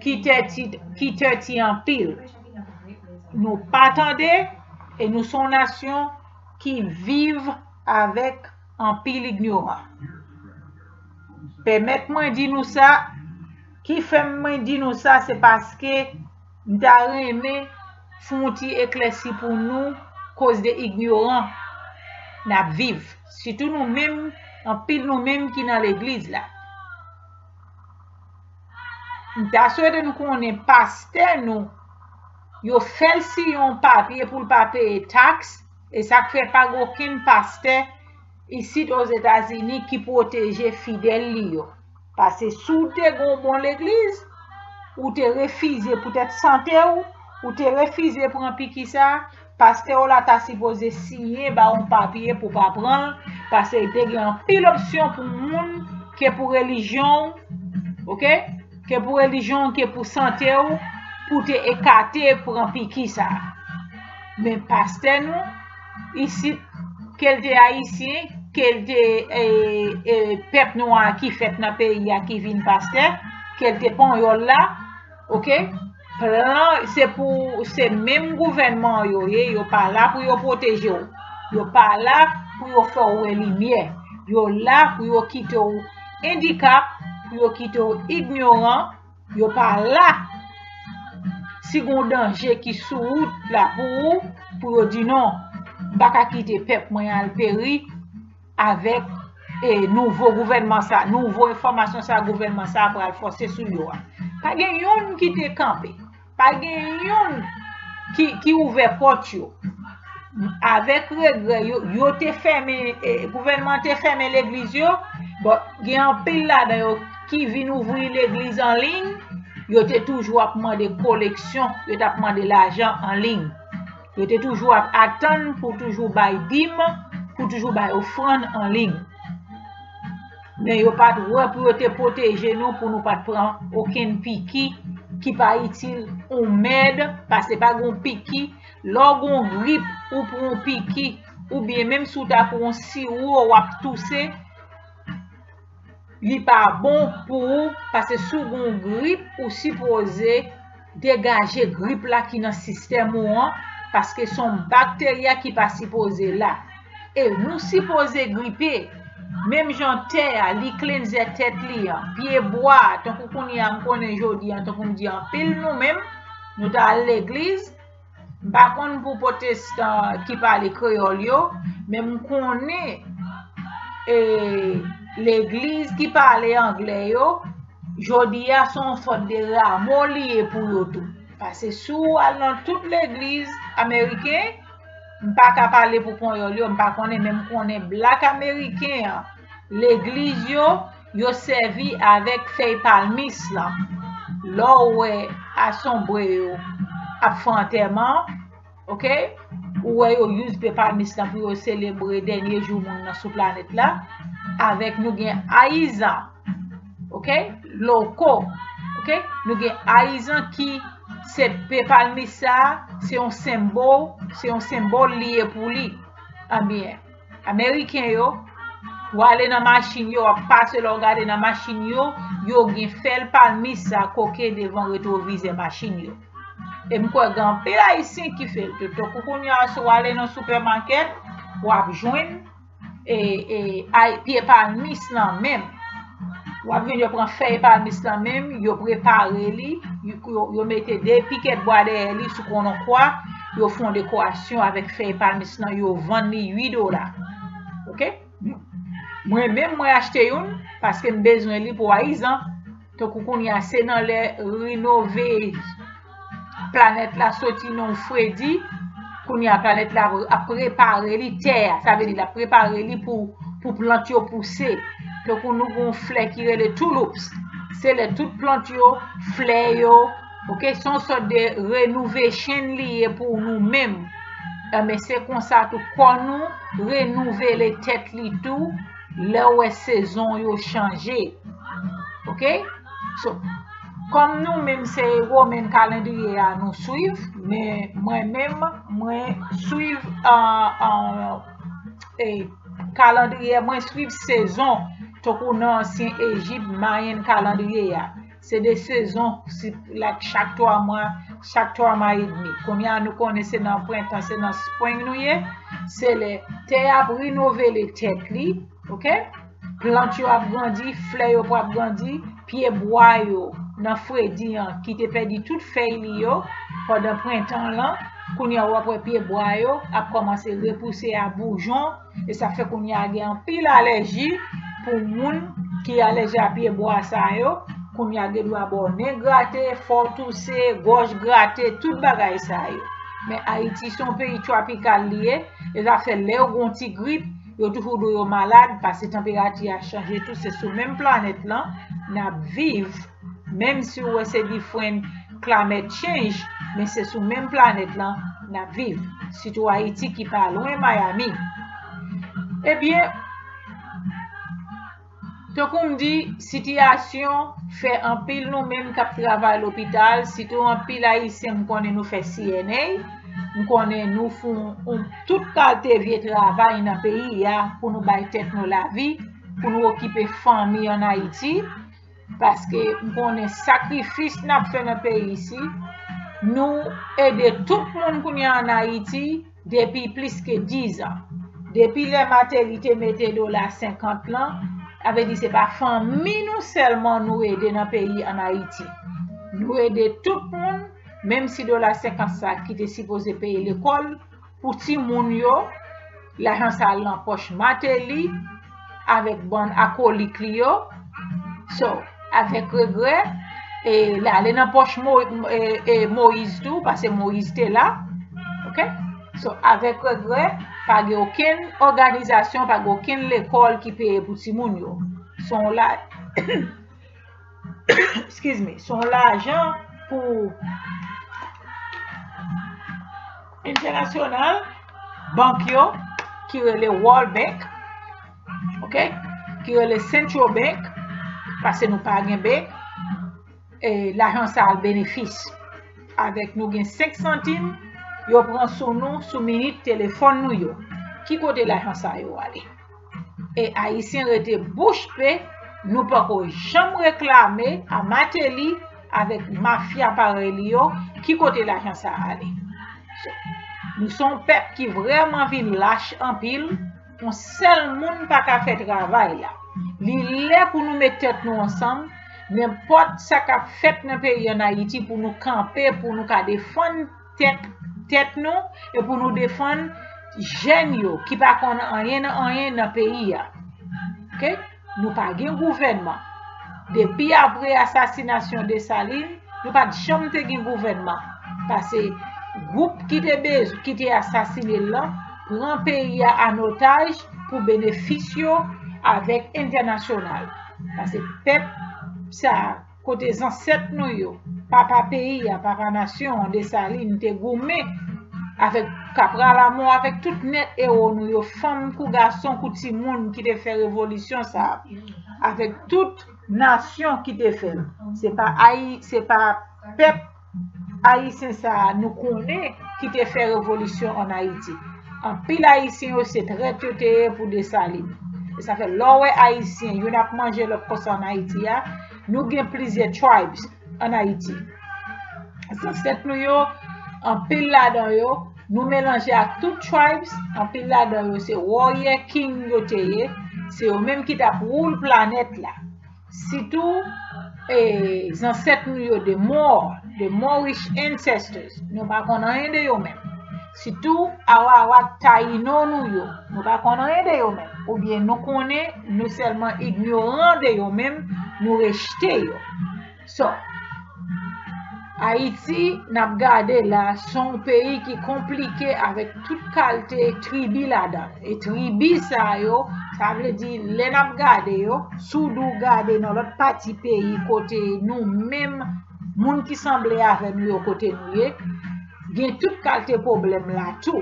ki tèti, ki tèti anpil. Nou pa tande e nou se yon nasyon ki viv avèk anpil ignoran. Pèmèt mwen di nou sa, ki fè mwen di nou sa, se paske m ta renmen fè yon ti eklèsi pou nou, koz de ignoran n ap viv. Sitou nou menm, anpil nou menm ki nan legliz la. M ta swete nou konnen pastè nou, yo fè l siyen yon papye pou l pa peye taks, e sa k fè pa gen okenn pastè isit Ozetazini ki pwoteje fidèl li yo. Paske si w te gen yon bon legliz, ou te refize poutèt sante w, ou te refize pran piki sa, pastè w la ta sipoze siyen ba w yon papye pou pa pran l, paske te gen anpil opsyon pou moun ke pou relijyon w, oke? Ke pou relijyon w, ke pou sante w, pou te ekate pran piki sa. Men pastè nou, isit, ke l te ayisyen, ke l te e, e, pèp nwa a ki fèt nan peyi a ki vin pastè, ke l te panyòl la, oke? Plan, se pou, se menm gouvènman yo ye, yo pa la pou yo pwoteje w. Yo pa la pou yo fè w wè limyè. Yo la pou yo kite w endikap, pou yo kite w ignoran. Yo pa la si gon danje ki sou wout la pou ou, pou yo di non, m pa ka kite pèp mwen al peri avèk e, nouvo gouvènman sa, nouvo enfòmasyon sa gouvènman sa pral fòse sou yo a. Pa gen youn ki te kanpe. Pa gen youn ki, ki ouvè pòt yo. Avèk regrè, yo, yo te fèmen, e, gouvènman te fèmen legliz yo. Bon, gen anpil ladan yo ki vin ouvri legliz an liy, yo te toujou ap mande koleksyon, yo t ap mande lajan an liy. Yo te toujou ap atann pou toujou bay dim, pou toujou bay ofrann an liy. Men yo pa t wè pou yo te pwoteje nou, pou nou pa t pran okenn piki ki pa itil yon mèd, paske pa gen yon piki. Lè w gen yon grip, ou pran yon piki, oubyen menm si w ta pran yon siwo, w ap touse, li pa bon pou ou, paske si w gen yon grip, ou sipoze degaje grip la ki nan sistèm ou an, paske se yon bakterya ki pa sipoze la. E nou sipoze gripe, menm jan tè a, li klenze tèt li an, pye bwa a, tankou kounye a, m konnen jodi a, tankou m di anpil nou menm, nou ta al legliz, m pa konn pou pwotestan ki pale kreyòl yo, men m konnen, e, legliz ki pale anglè yo, jodi a se yon sòt de ramo li ye pou yo tou. Paske si w al nan tout legliz ameriken, m pa ka pale pou panyòl yo, m pa konnen, men m konnen blak ameriken an, legliz yo, yo sèvi avèk fèy palmis lan. Lè w wè asonbre yo ap fè antèman, oke? Ou wè yo use pye palmis lan pou yo selebre dènye jou moun nan sou planèt la, avèk nou gen ayizan, oke? Loko, oke? Nou gen ayizan ki se pye palmis sa, se yon senbòl, se yon senbòl li ye pou li. Anbyen, ameriken yo, w ale nan machin yo, w ap pase la, w gade nan machin yo, yo gen fèy palmis sa koke devan retwovizè machin yo. E m kwè gen anpil ayisyen ki fè l tou. Tankou kounye a, si w ale nan sipèmakèt, w ap jwenn e, e, ay, pye palmis lan menm. W ap jwenn yo pran fèy palmis lan menm, yo prepare li, yo, yo, yo mete de pikèt bwa dèyè li sou konon kwa, yo fè yon dekorasyon avèk fèy palmis lan, yo vann li uit dola. Oke? Mwen menm, mwen achte youn paske m bezwen li pou ayizan. Tankou kounye a, se nan lè renove planèt la soti nan yon fredi, kounye a planèt la ap prepare li, tè a, sa vle di l ap prepare li pou, pou plant yo pouse. Tankou nou gen yon flè ki rele tulips. Se lè tout plant yo, flè yo, oke, se yon sòt de renovation li ye pou nou menm. Enben, se konsa tou kò nou renouvle tèt li tou, lè w wè sezon yo chanje. Oke? So, kòm nou menm se Roman calendrier a nou swiv, men mwen menm, mwen swiv, uh, uh, e, kalandriye, mwen swiv sezon, tankou nan ansyen Ejip, Mayen kalandriye a. Se de sezon, si, like, chak twa mwa, chak twa mwa edmi. Kounye a, nou konnen se nan prentan, se nan spring nou ye. Se lè tè a ap renovele tèt li, oke? Plant yo ap grandi, flè yo pral grandi, pye bwa yo nan fredi an ki te pèdi tout fèy li yo pandan prentan lan, kounye a w ap wè pye bwa yo ap kòmanse repouse a boujon, e sa fè kounye a gen anpil alèji pou moun ki alèji a pye bwa sa yo, kounye a gen dwa ba w nen grate, fè w touse, gòj grate, tout bagay sa yo. Men Ayiti se yon peyi twopikal li ye, e sa fè lè yo gen yon ti grip, yo toujou dwe yo malad, paske tanperati a chanje tou, se sou menm planèt lan n ap viv, menm si w wè se different climate change, men se sou menm planèt lan n ap viv, sitou Ayiti ki pa lwen Miami. Ebyen, tankou m di, sitiyasyon fè anpil nou menm k ap travay lopital, sitou anpil Ayisyen m konnen nou fè C N A, m konnen nou fè yon, tout kalte vye travay nan peyi a pou nou bay tèt nou lavi, pou nou okipe fanmi ann Ayiti, paske m konnen sakrifis n ap fè nan peyi isi, nou ede tout moun kounye a ann Ayiti, depi plis ke diz an. Depi lè Martelly te mete dola senkant lan, sa vle di se pa fanmi nou sèlman nou ede nan peyi ann Ayiti. Nou ede tout moun, menm si dola senkant sa ki te sipoze peye lekòl pou timoun yo, lajan sa al nan pòch Martelly, avèk bann akolit li yo. So, avèk regrè, e l ale nan pòch Mo-, e, e Moyiz tou, paske Moyiz te la. Oke? So, avèk regrè, pa gen okenn òganizasyon, pa gen okenn lekòl ki peye pou timoun yo. Se yon la, excuse me, se yon lajan pou entènasyonal, bank yo, ki rele World Bank, oke, ki rele Central Bank, paske nou pa gen bank, e lajan sa al benefis. Avèk nou gen senk santim, yo pran sou nou, sou minit telefòn nou yo. Ki kote lajan sa yo ale? E Ayisyen rete bouch be, nou poko janm reklame a Martelly avèk mafya parèy li yo, ki kote lajan sa a ale? So, nou se yon pèp ki vrèman vin lach anpil, yon sèl moun pa ka fè travay la. Li lè pou nou met tèt nou ansanm, nenpòt sa k ap fèt nan peyi ann Ayiti pou nou kanpe, pou nou ka defann tèt, tèt nou, e pou nou defann jèn yo ki pa konn anyen nan anyen nan peyi a. Oke? Nou pa gen gouvènman. Depi apre asasinasyon Desalin, nou pa t janm te gen gouvènman. Paske gwoup ki te bez-, ki te asasine l lan pran peyi a an otaj pou benefis yo avèk entènasyonal. Paske pèp sa a, kote zansèt nou yo, papa peyi a, papa nasyon an, Desalin, te goumen avèk Kapral Amon, avèk tout nèt ewo nou yo, fanm kou gason kou timoun ki te fè revolisyon sa a, avèk tout nasyon ki te fè l. Se pa Ayi-, se pa pèp ayisyen sa a nou konnen ki te fè revolisyon ann Ayiti. Anpil ayisyen yo se trèt yo te ye pou Desalin. E sa fè lè w wè ayisyen youn ap manje lòt konsa ann Ayiti a, nou gen plizyè tribes ann Ayiti. Zansèt nou yo, anpil ladan yo, nou melanje ak tout tribes, anpil ladan yo se warrior king yo te ye, se yo menm ki t ap rule planèt la. Sitou, e, zansèt nou yo, the Moor, the Moorish ancestors, nou pa konn anyen de yo menm. Sitou, Arawak Tayino nou yo, nou pa konn anyen de yo menm. Oubyen nou konnen, nou sèlman ignoran de yo menm, nou rejte yo. So, Ayiti, n ap gade la, se yon peyi ki konplike avèk tout kalte tribi ladan l. E tribi sa yo, sa vle di, lè n ap gade yo, si w di w gade nan lòt pati peyi kote nou menm, moun ki sanble avè nou yo kote nou ye, gen tout kalte pwoblèm la tou.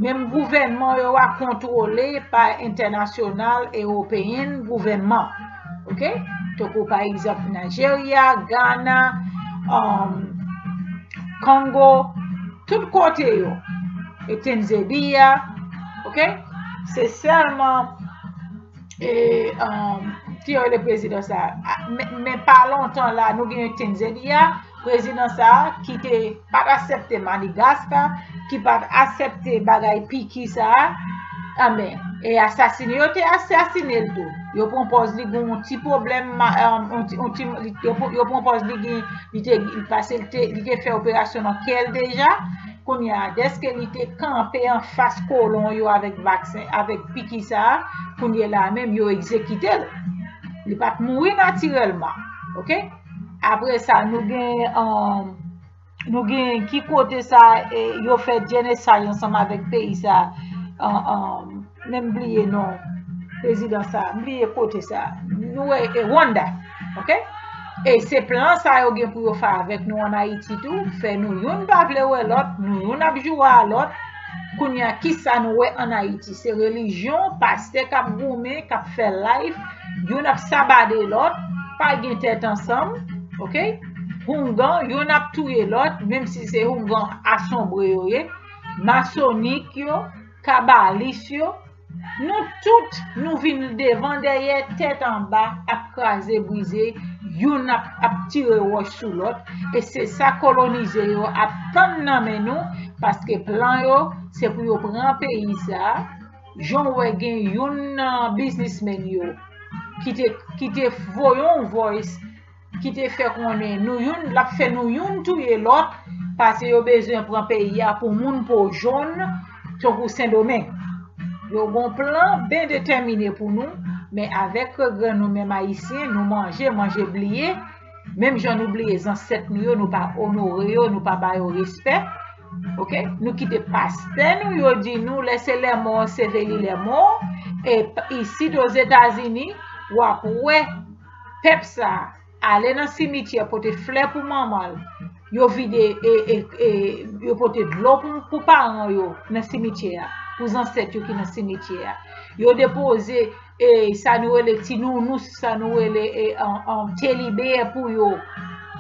Menm gouvènman yo a kontwole pa entènasyonal, ewopeyen gouvènman. Oke? Tankou pa egzanp Nigeria, Ghana, um, Congo, tout kote yo. E Tanzania, oke? Se sèlman e, um, ki yo rele prezidan sa a. Men, men pa lontan la, nou gen Tanzania, prezidan sa a ki te pa t aksepte Madagaskar, ki pa t aksepte bagay piki sa a. Anben, e asasine, yo te asasine l tou. Yo pran pòz li gen yon ti pwoblèm, ma- um, yon ti, yon ti, li- yo, pran- yo pran pòz li gen, li te, li pase, li te, li te fè operasyon nan kè l deja. Kounye a, dèske li te kanpe anfas kolon yo avèk vaksen, avèk piki sa a, kounye la menm yo egzekite l. Li pa t mouri natirèlman. Oke? Apre sa, nou gen, um, nou gen ki kote sa, e, yo fè jenesaj ansanm avèk peyi sa, um, um, men m bliye non prezidan sa, m bliye kote sa. Nou wè, e, Rwanda. Oke? E se plan sa yo gen pou yo fè avèk nou ann Ayiti tou. Fè nou youn pa vle wè lòt, nou youn ap joure a lòt. Kounye a, kisa nou wè ann Ayiti? Se relijyon, pastè k ap goumen, k ap fè live, youn ap sabade lòt, pa gen tèt ansanm, oke? Houngan, youn ap touye lòt, menm si se houngan asonbre yo ye, masonik yo, kabalis yo, nou tout, nou vin devan dèyè, tèt anba, ap kraze brize, youn ap, ap tire wòch sou lòt, e se sa kolonize yo ap tann nan men nou, paske plan yo, se pou yo pran peyi sa a, jan w wè gen youn nan biznismenn yo ki te, ki te voye yon voice, ki te fè konnen nou youn, l ap fè nou youn touye lòt, paske yo bezwen pran peyi a pou moun po jòn, tankou Sendomeng. Yo gon plan byen detèmine pou nou, men avèk regrè nou menm Ayisyen, nou manje, manje bliye, menm jan nou bliye zansèt nou yo, nou pa onore yo, nou pa ba yo respè. Oke? Nou kite pastè nou yo di nou, lè se lèmò, seveli lèmò. E p- isit Ozetazini, w ap wè pèp sa a ale nan simityè pote flè pou manman l. Yo vide, e, e, e, yo pote dlo pou, pou paran yo nan simityè a, pou zansèt yo ki nan simityè a. Yo depoze, e, sa nou rele ti nounous, sa nou rele, e, an, an, teddy bear pou yo.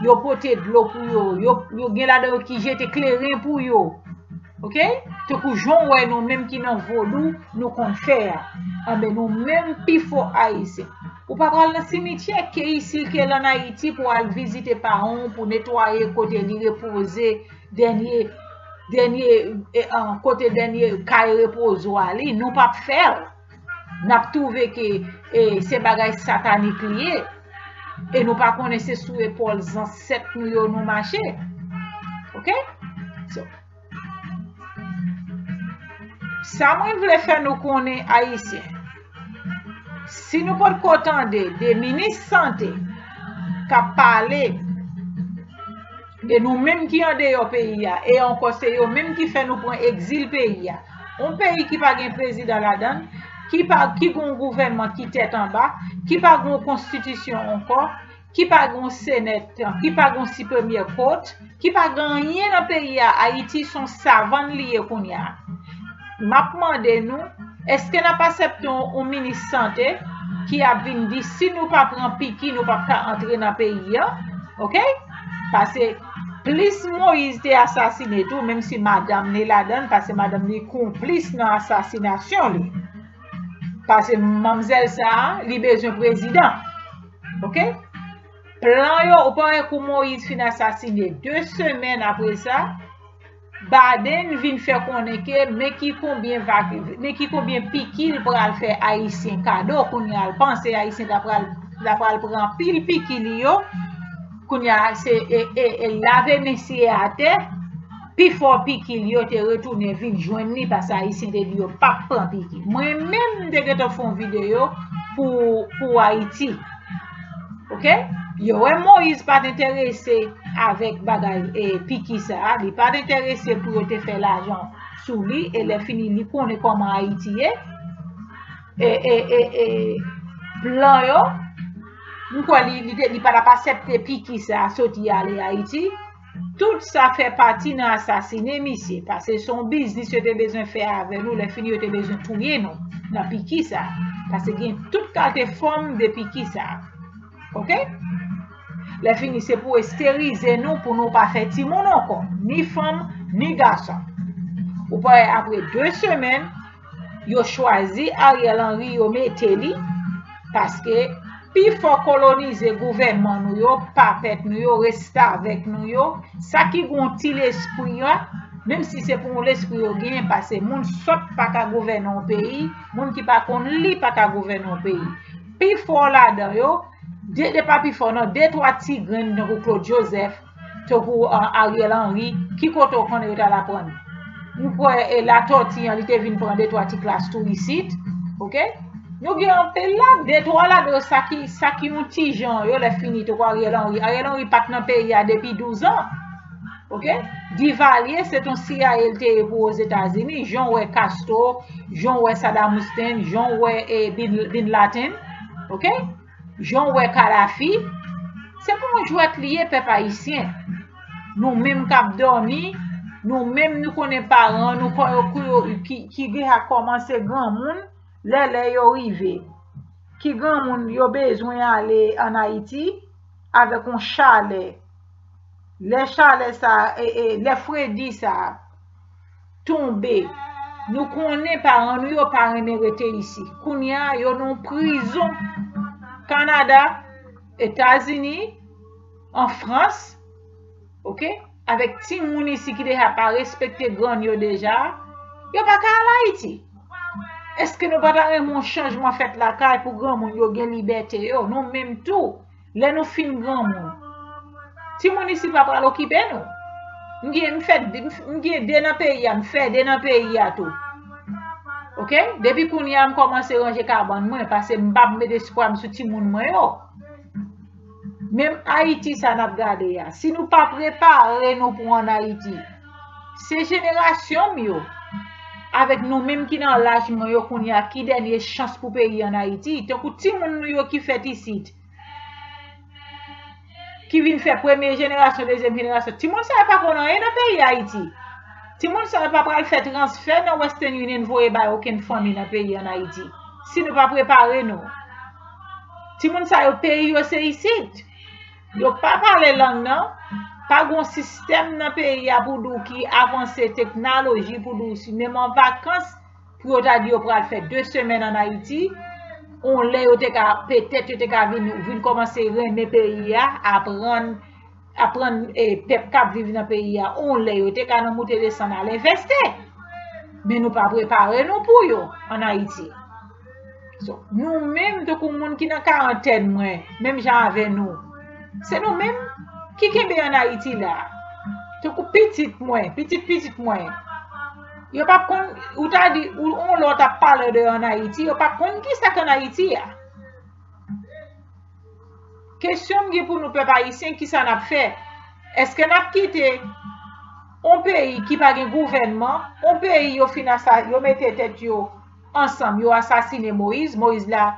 Yo pote dlo pou yo. Yo, yo gen ladan yo ki jete kleren pou yo. Oke? Tankou jan w wè nou menm ki nan vodou, nou konn fè a. Anben, nou menm pi fò Ayisyen. Ou pa pral nan simityè, ke isit, ke l ann Ayiti, pou al vizite paran w, pou netwaye kote li repoze, dènye, dènye, e, an, kote dènye kay repozo a li, nou p ap fè l. N ap twouve ke, e, se bagay satanik li ye. E nou pa konnen se sou epòl zansèt nou yo nou mache. Oke? So, sa mwen vle fè nou konnen, Ayisyen, si nou potko tande de minis sante k ap pale de nou menm ki andeyò peyi a, e ankò se yo menm ki fè nou pran egzil peyi a. Yon peyi ki pa gen prezidan ladan l, ki pa, ki gen yon gouvènman ki tèt anba, ki pa gen yon konstitisyon ankò, ki pa gen yon senèt, ki pa gen yon Supreme Court, ki pa gen anyen nan peyi a. Ayiti se yon savann li ye kounye a. M ap mande nou, èske n ap aksepte yon, yon minis sante ki ap vin di si nou pa pran piki, nou p ap ka antre nan peyi a? Oke? Paske plis Moyiz te asasine tou, menm si madanm li ladan l, paske madanm li konplis nan asasinasyon li. Paske manmzèl sa a, li bezwen prezidan. Oke? Plan yo, ou pa wè kou Moyiz fin asasine, de semèn apre sa, Biden vin fè konnen ke men ki konbyen vak, men ki konbyen piki l pral fè Ayisyen kado. Kounye a, l panse Ayisyen ta pral, ta pral pran anpil piki li yo. Kounye a, se, e, e, e lave mesye atè. Pifò piki l yo te retounen vin jwenn li, paske Ayisyen te di yo p ap pran piki. Mwen menm, m te gentan fè yon videyo pou, pou Ayiti. Oke? Yo wè Moyiz pa t enterese avèk bagay, e, piki sa a. Li pa t enterese pou yo te fè lajan sou li. E lè fini, li konnen kòman Ayiti ye. E, e, e, e, plan yo, m kwè li, li, te- li pa t ap aksepte piki sa a soti ale Ayiti. Tout sa fè pati nan asasine misye, paske se yon biznis yo te bezwen fè avè nou, lè fini yo te bezwen touye nou nan piki sa, paske gen tout kalte fòm de piki sa. Oke? Lè fini, se pou esterize nou, pou nou pa fè timoun ankò, ni fanm, ni gason. Ou pa wè, apre de semèn, yo chwazi Ariel Henry, yo mete li, paske pifò kolonize gouvènman nou yo, papèt nou yo, restavèk nou yo, sa ki gen yon ti lespri a, menm si se pou yon lespri yo genyen, paske moun sòt pa ka gouvène yon peyi, moun ki pa konn li pa ka gouvène yon peyi. Pifò ladan yo, de, de pa pifò, non, de twa ti grenn tankou Claude Joseph, tankou Ariel Henry, ki kote w konnen yo t al aprann? M kwè e Latòti an, li te vin pran de twa ti klas tou isit, oke? Nou gen anpil la, de twa ladan yo, sa ki, sa ki yon ti jan yo lè fini, tankou Ariel Henry. Ariel Henry pa t nan peyi a depi douz an, oke? Divalye, se t on C I A l te ye pou Ozetazini, jan w wè Castro, jan w wè Saddam Hussein, jan w wè e, Bin, Bin Laden, oke? Jan w wè Kadhafi, se pa yon jwèt li ye, pèp ayisyen. Nou menm k ap dòmi, nou menm nou konnen paran nou, kò yo, kou yo, ki, ki deja kòmanse granmoun, lè lè yo rive. Ki granmoun yo bezwen ale ann Ayiti avèk yon chalè. Lè chalè sa, e, e, lè fredi sa tonbe, nou konnen paran nou yo pa renmen rete isi. Kounye a, yo nan prizon. Kanada, Etazini, an Frans, oke? Avèk timoun isi ki deja pa respekte grann yo deja, yo pa ka al Ayiti. Èske nou pa ta renmen yon chanjman fèt lakay pou granmoun yo gen libète yo? Nou menm tou, lè nou fin granmoun, timoun isi pa pral okipe nou. M gen, m fè, m gen de nan peyi a, m fè de nan peyi a tou. Oke? Depi kounye a, m kòmanse ranje kabann mwen, paske m p ap met espwa m sou timoun mwen yo. Menm Ayiti sa n ap gade a, si nou pa prepare nou pou ann Ayiti, se jenerasyon m yo, avèk nou menm ki nan laj mwen yo kounye a, ki dènye chans pou peyi ann Ayiti, tankou timoun nou yo ki fèt isit, ki vin fè premye jenerasyon, dezyèm jenerasyon. Timoun sa yo pa konn anyen nan peyi Ayiti. Timoun sa yo pa pral fè transfè nan Western Union voye bay okenn fanmi nan peyi ann Ayiti, si nou pa prepare nou. Timoun sa yo, peyi yo se isit. Yo pa pale lang nan. Pa gon sistèm nan peyi a pou di w ki avanse teknoloji pou di w si menm an vakans pou yo ta di yo pral fè de semèn ann Ayiti. On lè yo te ka, petèt yo te ka vin, vin kòmanse renmen peyi a, aprann, aprann e, pèp k ap viv nan peyi a. On lè yo te ka nan moute desann al envesti. Men nou pa prepare nou pou yo ann Ayiti. So, nou menm, tankou moun ki nan karantèn mwen, menm jan avè nou, se nou menm ki kenbe ann Ayiti la. Tankou pitit mwen, pitit pitit mwen, yo p ap konn, ou ta di, ou, on lè w t ap pale de ann Ayiti, yo p ap konn kisa k ann Ayiti a. Kesyon m gen pou nou, pèp ayisyen, kisa n ap fè? Èske n ap kite on peyi ki pa gen gouvènman, on peyi yo fin asa-, yo mete tèt yo ansanm, yo asasine Moyiz? Moyiz la,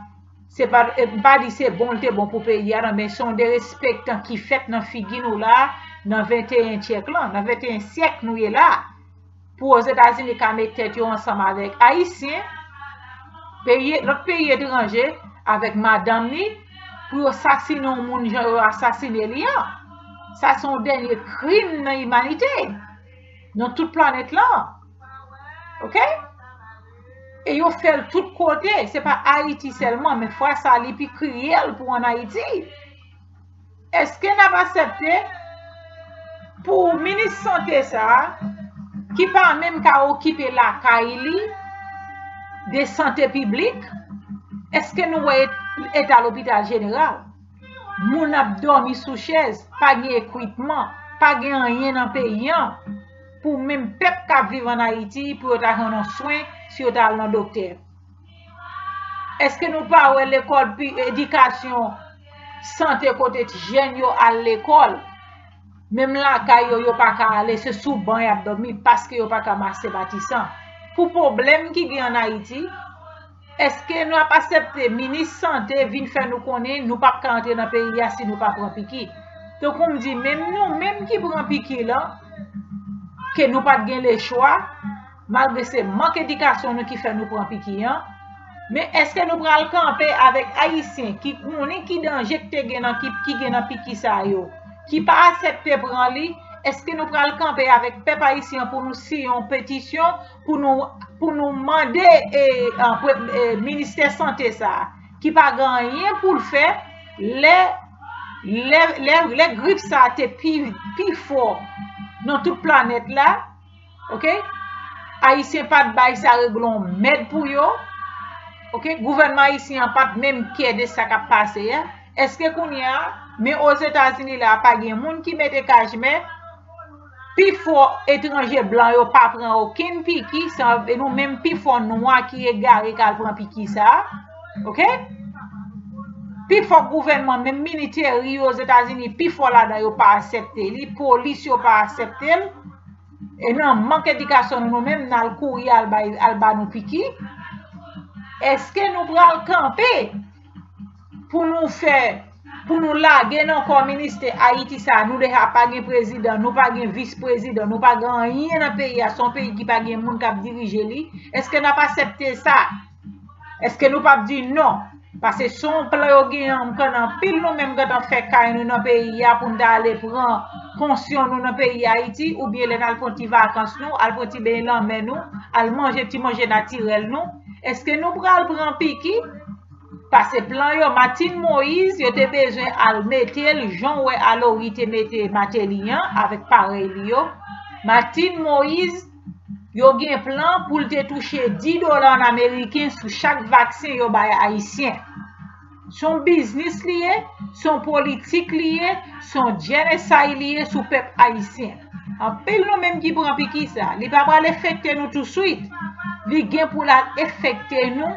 se pa, e, m pa di se bon, l te bon pou peyi a, non, men se yon derespektan ki fèt nan figi nou la, nan venteyen syèk lan, nan venteyen syèk nou ye la. Pou Ozetazini ka met tèt yo ansanm avèk Ayisyen, peyi, lòt peyi etranje, avèk madanm li, pou yo sasinen yon moun jan yo asasinen li an. Sa se yon dènye krim nan imanite, nan tout planèt lan. Oke? E yo fè l tout kote, se pa Ayiti sèlman, men fwa sa li pi kriyèl pou ann Ayiti. Èske n ap aksepte pou minis sante sa a, ki pa menm ka okipe lakay li de sante piblik, èske nou wè et-, eta lopital jeneral? Moun ap dòmi sou chèz, pa gen ekwipman, pa gen anyen nan peyi an, pou menm pèp k ap viv ann Ayiti, pou yo ta jwenn yon swen si yo ta al nan doktè. Èske nou pa wè lekòl pi-, edikasyon, sante kote ti jèn yo al lekòl? Menm lakay yo, yo pa ka ale, se sou ban y ap dòmi paske yo pa ka mache Matisan. Pou pwoblèm ki gen ann Ayiti, èske nou ap aksepte minis sante vin fè nou konnen nou p ap ka antre nan peyi a si nou pa pran piki? Tankou m di, menm nou menm ki pran piki lan, ke nou pa t gen lechwa, malgre se mank edikasyon nou ki fè nou pran piki an, men èske nou pral kanpe avèk Ayisyen ki konnen ki danje k te gen nan, ki, ki gen nan piki sa yo, ki pa aksepte pran li? Èske nou pral kanpe avèk pèp ayisyen an pou nou siyen yon petisyon, pou nou, pou nou mande e, e, pre- e, ministè sante sa a, ki pa gen anyen pou l fè, lè, lè, lè, lè grip sa a te pi, pi fò nan tout planèt la, ok? Ayisyen pa t bay sa regle yon mèd pou yo, ok? Gouvènman ayisyen an pa t menm kè de sa k ap pase a. Èske kounye a, men Ozetazini la, pa gen moun ki mete kajmè? Pifò etranje blan yo pa pran okenn piki, se nou menm pifò nwa ki egare k al pran piki sa a, ok? Pifò gouvènman, menm militeri yo Ozetazini, pifò ladan yo pa aksepte li, polis yo pa aksepte l. E nan mank edikasyon nou, nou menm, n al kouri al, bay, al ba nou piki. Èske nou pral kanpe pou nou fè, pou nou lage nan kò ministè Ayiti sa a? Nou deja pa gen prezidan, nou pa gen vis prezidan, nou pa gen anyen nan peyi a. Se yon peyi ki pa gen moun k ap dirije li. Èske n ap aksepte sa? Èske nou p ap di non? Paske se yon plan yo genyen, m konnen anpil nou menm gentan fè kay nou nan peyi a pou n ta ale pran pansyon nou nan peyi Ayiti, oubyen lè n al pran ti vakans nou, al pran ti beny lanmè nou, al manje ti manje natirèl nou. Èske nou pral pran piki? Paske plan yo, Martine Moïse, yo te bezwen al mete l jan w wè Alory te mete Martelly an avèk parèy li yo. Martine Moïse, yo gen plan pou l te touche dis dola an ameriken sou chak vaksen yo bay Ayisyen. Se yon biznis li ye, se yon politik li ye, se yon genocide li ye sou pèp ayisyen. Anpil nou menm ki pran piki sa, li pa pral efekte nou touswit. Li gen pou l al efekte nou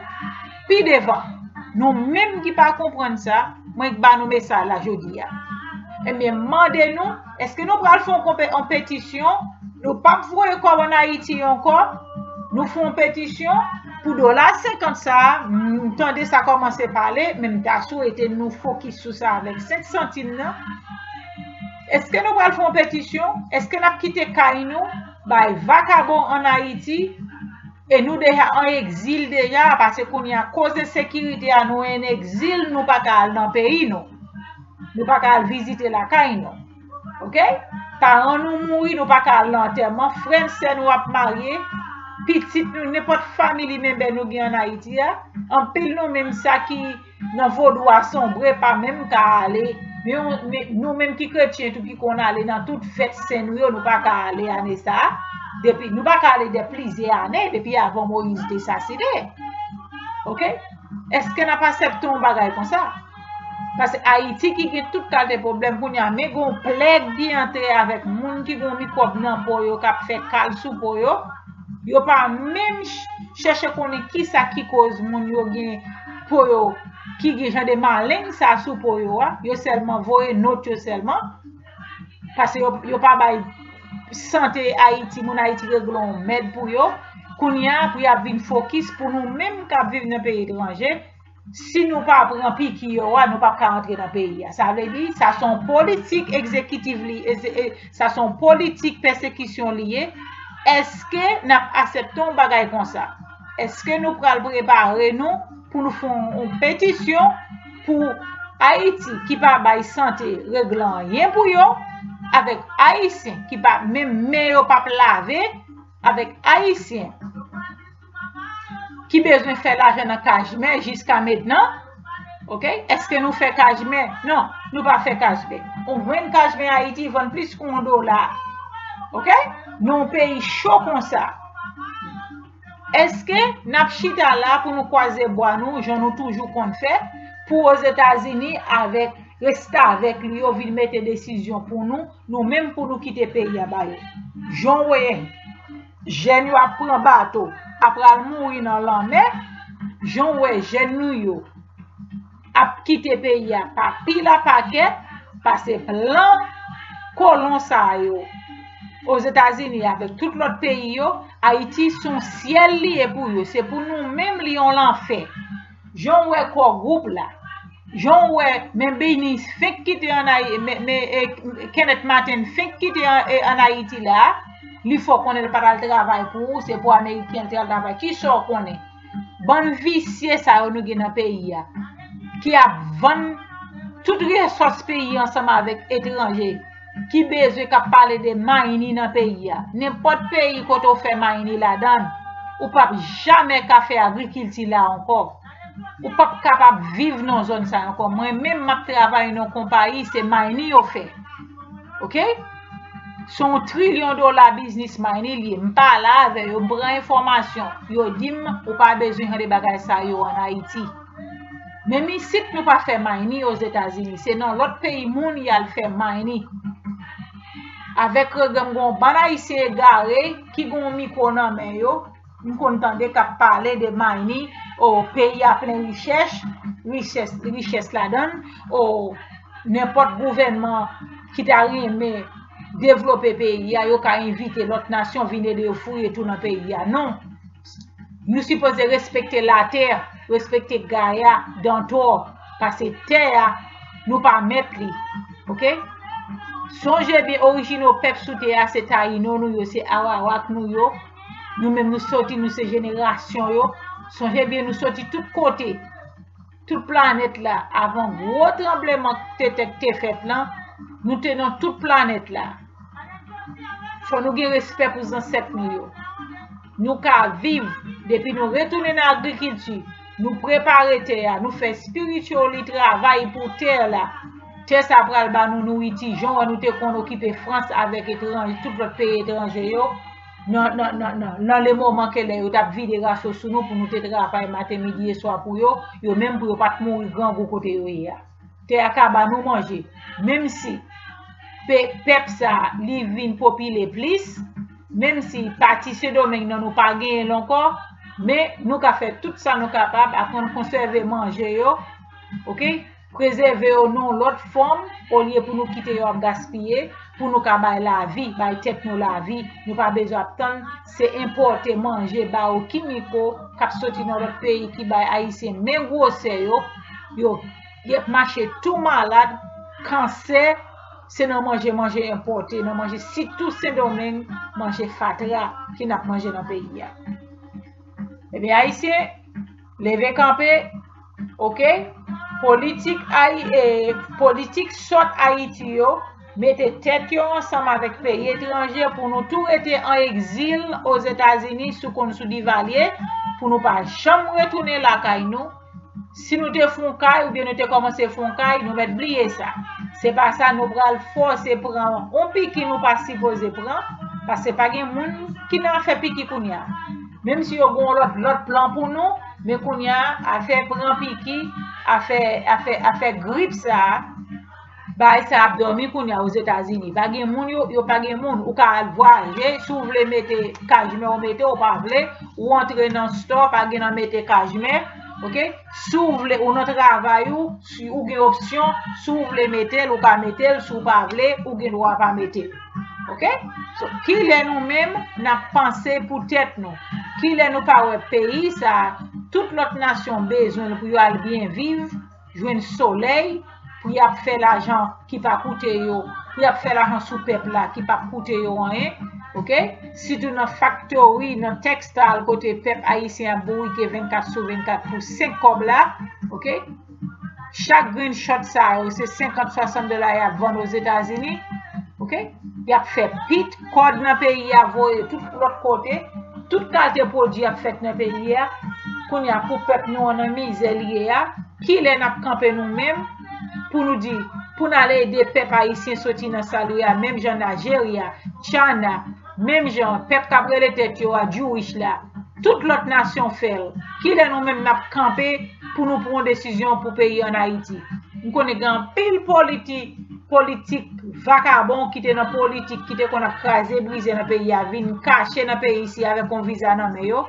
pi devan. Nou menm ki pa konprann sa, mwen k ba nou mesaj la jodi a. Ebyen, m mande nou, èske nou pral fè yon konpe- yon petisyon? Nou p ap voye kòb ann Ayiti ankò. Nou fè yon petisyon pou dola senkant sa a. M tande sa kòmanse pale, men m ta swete nou fokis sou sa avèk senk santim nan. Èske nou pral fè yon petisyon? Èske n ap kite kay nou bay vakabon ann Ayiti? E nou deja an egzil deja, paske kounye a, koz ensekirite a, nou an egzil, nou pa ka al nan peyi nou. Nou pa ka al vizite lakay nou. Ok? Paran nou mouri, nou pa ka al nan antèman. Frè n, sè nou ap marye. Pitit nou, nenpòt family member nou gen ann Ayiti a. Anpil nou menm sa ki nan vodou a sonbre pa menm ka ale. Men, men nou menm ki kretyen tou ki konn ale nan tout fèt sen nou yo, nou pa ka ale ane sa a. Depi, nou pa ka ale de plizyè ane, depi avan Moyiz te sasinen. Ok? Èske n ap aksepte yon bagay konsa? Paske Ayiti ki gen tout kalite pwoblèm kounye a, men gon plèg ki antre avèk moun ki gon mikwòb nan po yo, k ap fè kal sou po yo. Yo pa menm ch- chèche konnen kisa ki koz moun yo gen po yo, ki gen jan de maleng sa sou po yo a. Yo sèlman voye nòt yo sèlman. Paske yo, yo pa bay sante Ayiti, moun Ayiti regle yon mèd pou yo. Kounye a, pou y ap vin fokis pou nou menm k ap viv nan peyi etranje, si nou pa pran piki yo a, nou p ap ka antre nan peyi a. Sa vle di, sa se yon politik egzekitif li, e se- e- sa se yon politik pèsekisyon li ye. Èske n ap aksepte yon bagay konsa? Èske nou pral prepare nou pou nou fè yon, yon petisyon pou Ayiti ki pa bay sante regle anyen pou yo, avèk Ayisyen ki pa menm men yo p ap lave, avèk Ayisyen ki bezwen fè lajan nan kajmè jiska mentnan? Ok? Èske nou fè kajmè? Non, nou pa fè kajmè. Yon grenn kajmè Ayiti vann plis ke yon dola. Ok? Nan yon peyi cho konsa. Èske n ap chita la pou nou kwaze bwa nou, jan nou toujou konn fè, pou Ozetazini avèk restavèk li yo vin mete desizyon pou nou, nou menm pou nou kite peyi a ba yo? Jan w wè jèn yo ap pran bato, ap pral mouri nan lanmè, jan w wè jèn nou yo ap kite peyi a pa pil a pakèt, paske plan kolon sa yo Ozetazini avèk tout lòt peyi yo, Ayiti se yon syèl li ye pou yo. Se pou nou menm li yon lanfè. Jan w wè Core Group la, jan w wè men Bini fenk kite ann Ayi- men, men, e, Kenneth Martin fenk kite an, e, ann Ayiti la, li fè w konnen l pa t al travay pou ou, se pou Ameriken l te al travay. Kisa w konnen? Bann visye sa yo nou gen nan peyi a, ki ap vann tout resous peyi ansanm avèk etranje, ki bezwen k ap pale de mayni nan peyi a. Nenpòt peyi kote w fè mayni ladan l, ou p ap jamè ka fè agrikilti la ankò. Ou p ap kapab viv nan zòn sa ankò. Mwen menm, m ap travay nan yon konpayi, se mayni yo fè. Oke? Se yon trilyon dola biznis mayni li ye. M pale avè yo, m pran enfòmasyon. Yo di m, ou pa bezwen tande bagay sa yo ann Ayiti. Menm isit, nou pa fè mayni Ozetazini. Se nan lòt peyi moun y al fè mayni. Avèk regen, m gen yon bann Ayisyen egare ki gen yon mikwo nan men yo. M konn tande k ap pale de mayni, o, peyi a plen richès, richès, richès ladan l, o, nenpòt gouvènman ki ta renmen devlope peyi a, yo ka envite lòt nasyon vin ede yo fouye tou nan peyi a. Non. Nou sipoze respekte latè, respekte Gaya, Dantò, paske tè a, nou pa mèt li. Oke? Sonje byen, orijinal pèp sou tè a, se Tayino nou yo, se Arawak nou yo. Nou menm nou soti, nou se jenerasyon yo. Sonje byen, nou soti tout kote, tout planèt la. Avan gwo tranbleman te, te, te fèt lan, nou te nan tout planèt la. Fò nou gen respè pou zansèt nou yo. Nou ka viv, depi nou retounen nan agrikilti, nou prepare tè a, nou fè spiritually travay pou tè la. Tè sa pral ba nou nouriti, jan w wè nou te konn okipe Frans avèk etranje, tout lòt peyi etranje yo. Nan, nan, nan, nan, nan le moman ke lè yo t ap vide raso sou nou pou nou te travay maten, midi e swa pou yo, yo menm pou yo pa t mouri grangou kote yo ye a. Tè a ka ba nou manje. Menm si pe-, pèp sa, li vin popile plis, menm si pati Sendomeng nan nou pa genyen l ankò, men nou ka fè tout sa nou kapab, aprann konsève manje yo, oke? Prezève yo nan yon lòt fòm, olye pou nou kite yo ap gaspiye, pou nou ka bay lavi, bay tèt nou lavi. Nou pa bezwen ap tann se enpòte manje ba yo kimiko k ap soti nan lòt peyi ki bay Ayisyen men gwosè yo, yo, y ap mache tou malad, kansè, se nan manje, manje enpòte, nan manje sitou Sendomeng, manje fatra ki n ap manje nan peyi a. Ebyen, Ayisyen, leve kanpe, oke? Politik Ayi-, e, politik sòt Ayiti yo, mete tèt yo ansanm avèk peyi etranje pou nou tou rete an egzil Ozetazini sou konn sou Divalye, pou nou pa janm retounen lakay nou. Si nou te fon kay oubyen nou te kòmanse fon kay, nou mèt bliye sa. Se pa sa, nou pral fòse pran yon piki nou pa sipoze pran, paske pa gen moun ki nan afè piki kounye a. Menm si yo gen yon lòt, lòt plan pou nou, men kounye a, afè pran piki, afè, afè, afè grip sa a, bagay sa ap dòmi kounye a Ozetazini. Pa gen moun, yo, yo pa gen moun. Ou ka al vwayaje, si w vle mete kajmè, ou mete, ou pa vle, ou antre nan store, pa gen nan mete kajmè, oke? Si w vle, ou nan travay ou, si ou gen opsyon, si w vle mete l, ou ka mete l, si w pa vle, ou gen dwa pa mete l. Oke? So, kilè nou menm, n ap panse pou tèt nou? Kilè nou pa wè peyi sa a, tout lòt nasyon bezwen l pou yo al byen viv, jwenn solèy, pou y ap fè lajan ki pa koute yo, pou y ap fè lajan sou pèp la ki p ap koute yo anyen, oke? Sitou nan faktori, nan textile kote pèp ayisyen ap bourike vennkat sou vennkat pou senk kòb la, oke? Chak grenn short sa yo, se senkant, swasant dola y ap vann Ozetazini, oke? Y ap fè pit, kòd nan peyi a, voye tout lòt kote, tout kalite pwodui ap fèt nan peyi a. Kounye a, pou pèp nou an nan mizè li ye a, kilè n ap kanpe nou menm pou nou di, pou n al ede pèp ayisyen soti nan sa l ye a, menm jan Najeria, China, menm jan pèp k ap rele tèt yo a Jewish la, tout lòt nasyon fè l. Kilè nou menm n ap kanpe pou nou pran yon desizyon pou peyi ann Ayiti? M konnen gen anpil politi-, politik vakabon ki te nan politik, ki te konn ap kraze brize nan peyi a, vin kache nan peyi isi avèk yon viza nan men yo.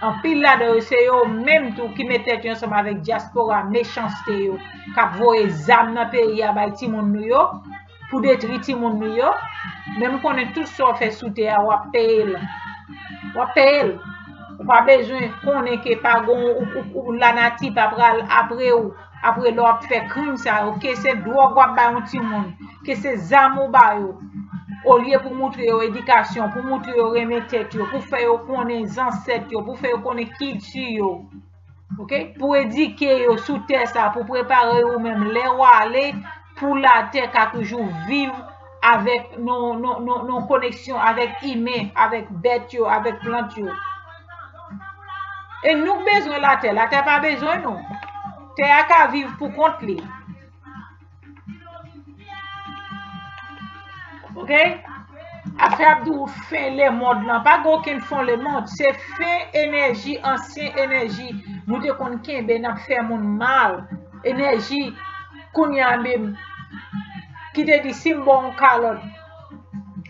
Anpil ladan yo, se yo menm tou ki met tèt yo ansanm avèk dyaspora mechanste yo, k ap voye zam nan peyi a bay timoun nou yo, pou detwi timoun nou yo. Men m konnen tout sa w fè sou tè a, w ap peye l. W ap peye l. Ou pa bezwen konnen ke pa gon, ou, ou, ou, lanati pa pral apre w, apre lè w ap fè krim sa yo, ke se dwòg w ap bay yon timoun, ke se zam ou ba yo, olye pou moutre yo edikasyon, pou moutre yo renmen tèt yo, pou fè yo konnen zansèt yo, pou fè yo konnen kilti yo, oke? Pou edike yo sou tè sa, pou prepare yo menm lè w ale, pou latè ka toujou viv avèk, nou, nou, nou, nou koneksyon avèk imen, avèk bèt yo, avèk plant yo. E nou k bezwen latè, latè pa bezwen nou. Tè a ka viv pou kont li. Ok? Afè ap di w fen lemonn lan, pa gen okenn fen lemonn, se fen enèji, ansyen enèji nou te konn kenbe n ap fè moun mal. Enèji kounye a menm ki te di, "Si m ba w yon kalòt,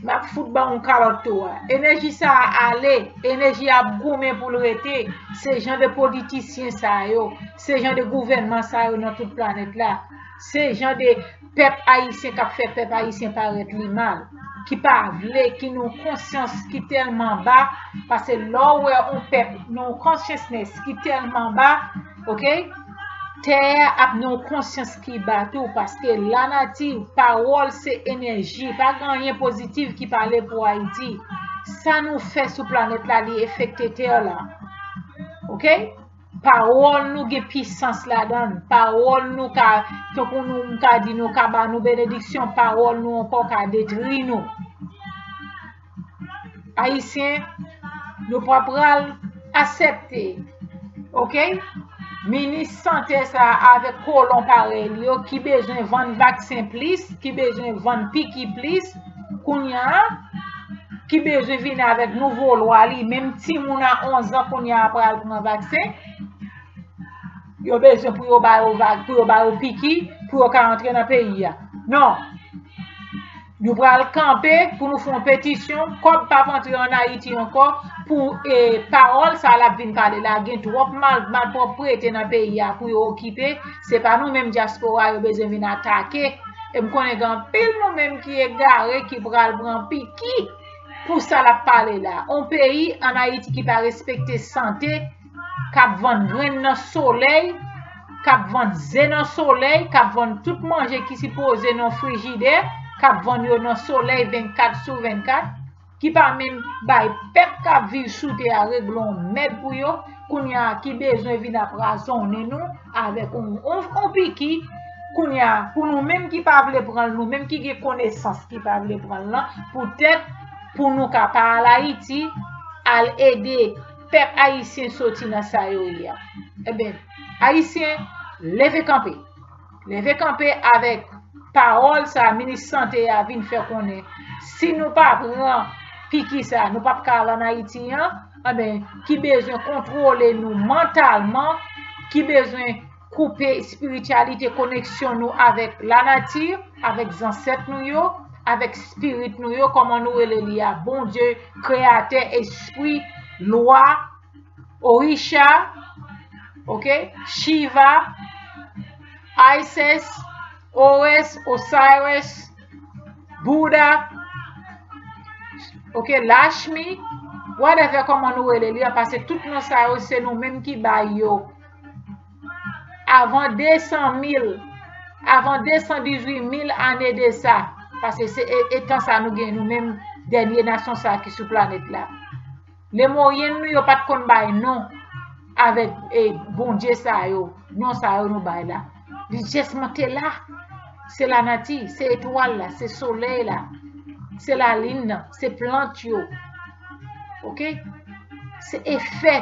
m ap fout ba w yon kalòt tou a." Enèji sa a ale, enèji a ap goumen pou l rete. Se jan de politisyen sa yo, se jan de gouvènman sa yo nan tout planèt la, se jan de pèp ayisyen k ap fè pèp ayisyen parèt li mal, ki pa vle, ki nan yon konsyans ki tèlman ba, paske lè w wè yon pèp nan yon consciousness ki tèlman ba, ok, tè a ap nan yon konsyans ki ba tou, paske lanati, pawòl se enèji, pa gen anyen pozitif ki pale pou Ayiti. Sa nou fè sou planèt la, li efekte tè la. Ok? Pawòl nou gen pisans ladan l. Pawòl nou ka, tankou nou, m ka di nou ka ba nou benediksyon, pawòl nou ankò ka detri nou. Ayisyen, nou pa pral aksepte, ok? Minis sante sa a avèk kolon parèy li yo ki bezwen vann vaksen plis, ki bezwen vann piki plis, kounye a, ki bezwen vini avèk nouvo lwa li, menm timoun a onz an kounye a pral pran vaksen, yo bezwen pou yo ba yo vag, pou yo ba yo piki, pou yo ka antre nan peyi a. Non. Nou pral kanpe pou nou fè yon petisyon, kòb p ap antre ann Ayiti ankò pou, e, pawòl sa l ap vin pale la, gen twòp mal, malpwòpte nan peyi a pou yo okipe, se pa nou menm dyaspora yo bezwen vin atake. E m konnen gen anpil nou menm ki egare ki pral pran piki pou sa l ap pale la. On peyi ann Ayiti ki pa respekte sante, k ap vann grenn nan solèy, k ap vann ze nan solèy, k ap vann tout manje ki sipoze nan frijidè, k ap vann yo nan solèy vennkat sou vennkat, ki pa menm bay pèp k ap viv sou tè a regle yon mèd pou yo, kounye a ki bezwen vin ap razonnen nou avèk yon, yon, yon piki, kounye a, pou nou menm ki pa vle pran l, nou menm ki gen konesans ki pa vle pran l lan, poutèt pou nou ka pa al Ayiti, al ede pèp ayisyen soti nan sa yo ye a. Ebyen, Ayisyen, leve kanpe. Leve kanpe avèk pawòl sa minis sante a vin fè konnen. Si nou pa pran piki sa, nou p ap ka al ann Ayiti an, ebyen, ki bezwen kontwole nou mantalman, ki bezwen koupe espirityalite, koneksyon nou avèk lanati, avèk zansèt nou yo, avèk spirit nou yo, kòman nou rele li a, Bondye, Kreyatè, Espri, Lwa, Orisha, ok, Shiva, Isis, Horus, Osiris, Buddha, ok, Lakshmi, whatever kòman nou rele li a, paske tout non sa yo se nou menm ki bay yo. Avan de san mil, avan de san dizuit mil ane de sa, paske se e, e tan sa nou gen nou menm dènye nasyon sa ki sou planèt la. Lemoryen nou yo pa t konn bay non avèk, e, bondye sa yo, non sa yo nou bay la. Li jès monte la. Se lanati, se etwal la, se solèy la, se lalin nan, se plant yo. Ok? Se efè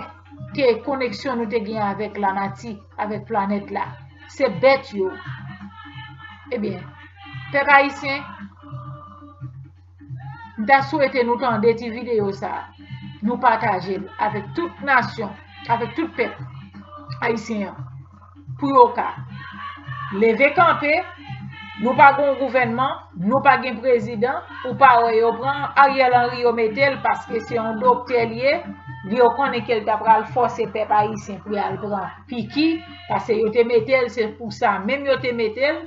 ke koneksyon nou te gen avèk lanati, avèk planèt la. Se bèt yo. Ebyen, pèp ayisyen, m ta swete nou tande ti videyo sa a, nou pataje l avèk tout nasyon, avèk tout pèp ayisyen an, pou yo ka leve kanpe. Nou pa gen yon gouvènman, nou pa gen prezidan, ou pa wè yo pran Ariel Henry, yo mete l paske se yon doktè l ye, li yo konnen ke l ta pral fòse pèp ayisyen pou y al pran piki, paske yo te mete l, se pou sa menm yo te mete l.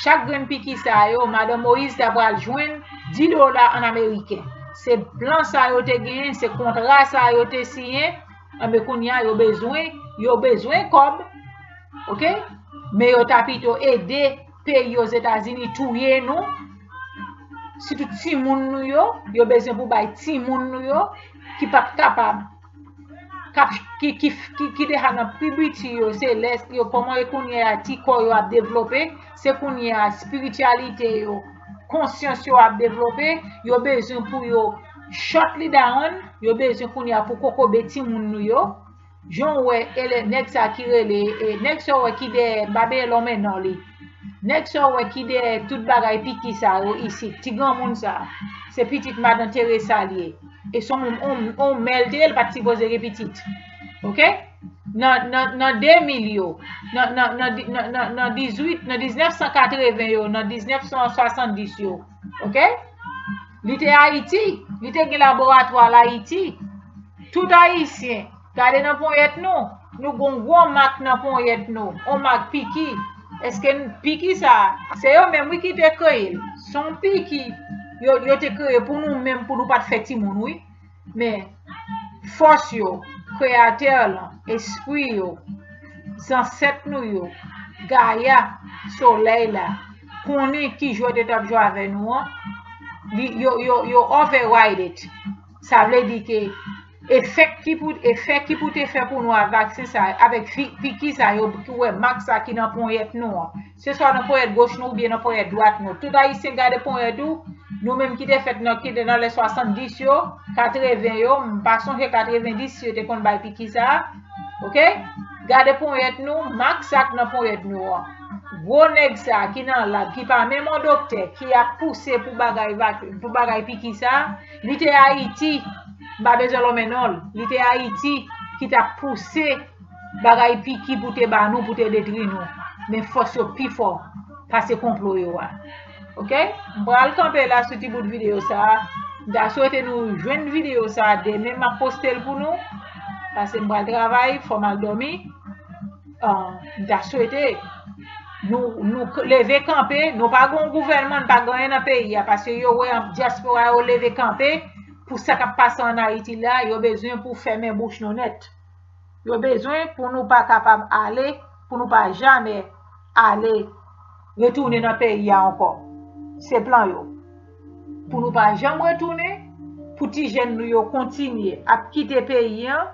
Chak grenn piki sa yo, madan Moyiz ta pral jwenn dis dola an ameriken. Se plan sa yo te genyen, se kontra sa yo te siyen. Anben, kounye a, yo bezwen, yo bezwen kòb, ok? Men yo ta pito ede peyi Ozetazini touye nou, sitou timoun nou yo, yo bezwen pou bay timoun nou yo, ki p ap kapab, k ap, ki, ki, ki, ki deja nan pibiti yo, se lè yo, kòman e kounye a ti kò yo ap devlope, se kounye a espirityalite yo, konsyans yo ap devlope, yo bezwen pou yo shut li down, yo bezwen kounye a pou kokobe timoun nou yo. Jan w wè, e lè nèg sa ki rele, e nèg sa w wè ki dèyè, m pa bezwen lonmen non li. Nèg sa w wè ki dèyè tout bagay piki sa yo isit, ti granmoun sa, se pitit madan Teresa li ye. E se yon, yon, yon mè l te ye, l pa t sipoze gen pitit. Oke? Nan, nan, nan de mil yo, nan, nan, nan, nan, nan, nan dizuit, nan diznèf san katreven yo, nan diznèf san swasanndis yo. Oke? Li te Ayiti, li te gen laboratwa l Ayiti. Tout Ayisyen, gade nan ponyèt nou, nou gon gwo mak nan ponyèt nou, on mak piki. Èske n-, piki sa, se yo menm wi ki te kreye l. Se yon piki yo, yo te kreye pou nou menm, pou nou pa t fè timoun wi. Men, fòs yo, Kreyatè lan, espri yo, zansèt nou yo, Gaya, solèy la, konnen ki jwèt yo t ap jwe avè nou an, li, yo, yo, yo override it. Sa vle di ke efè ki pou, efè ki pou te fè pou nou a vaksen sa, avèk fi-, piki sa yo, ki wè mak sa ki nan ponyèt nou an. Se swa nan ponyèt goch nou oubyen nan ponyèt dwat nou. Tout Ayisyen gade ponyèt ou, nou menm ki te fèt nan, ki te nan lè swasanndis yo, katreven yo, m pa sonje katrevendis yo te konn bay piki sa. Oke? Gade ponyèt nou, mak sa k nan ponyèt nou an. Gwo nèg sa ki nan lab, ki pa menm yon doktè, ki ap pouse pou bagay vak-, pou bagay piki sa, li te Ayiti, m pa bezwen lonmen non l, li te Ayiti ki t ap pouse bagay piki pou te ba nou, pou te detwi nou. Men fòs yo pi fò pase konplo yo a. Oke? M pral kanpe la sou ti bout videyo sa a. M ta swete nou jwenn videyo sa a demen, m ap poste l pou nou. Paske m pral travay, fò m al dòmi. Ah, m ta swete nou, nou k-, leve kanpe. Nou pa gen yon gouvènman, n pa gen anyen nan peyi a. Paske yo wè an dyaspora yo leve kanpe pou sa k ap pase ann Ayiti la, yo bezwen pou fèmen bouch nou nèt. Yo bezwen pou nou pa kapab ale, pou nou pa jamè ale retounen nan peyi a ankò. Se plan yo. Pou nou pa janm retounen, pou ti jèn nou yo kontinye ap kite peyi an,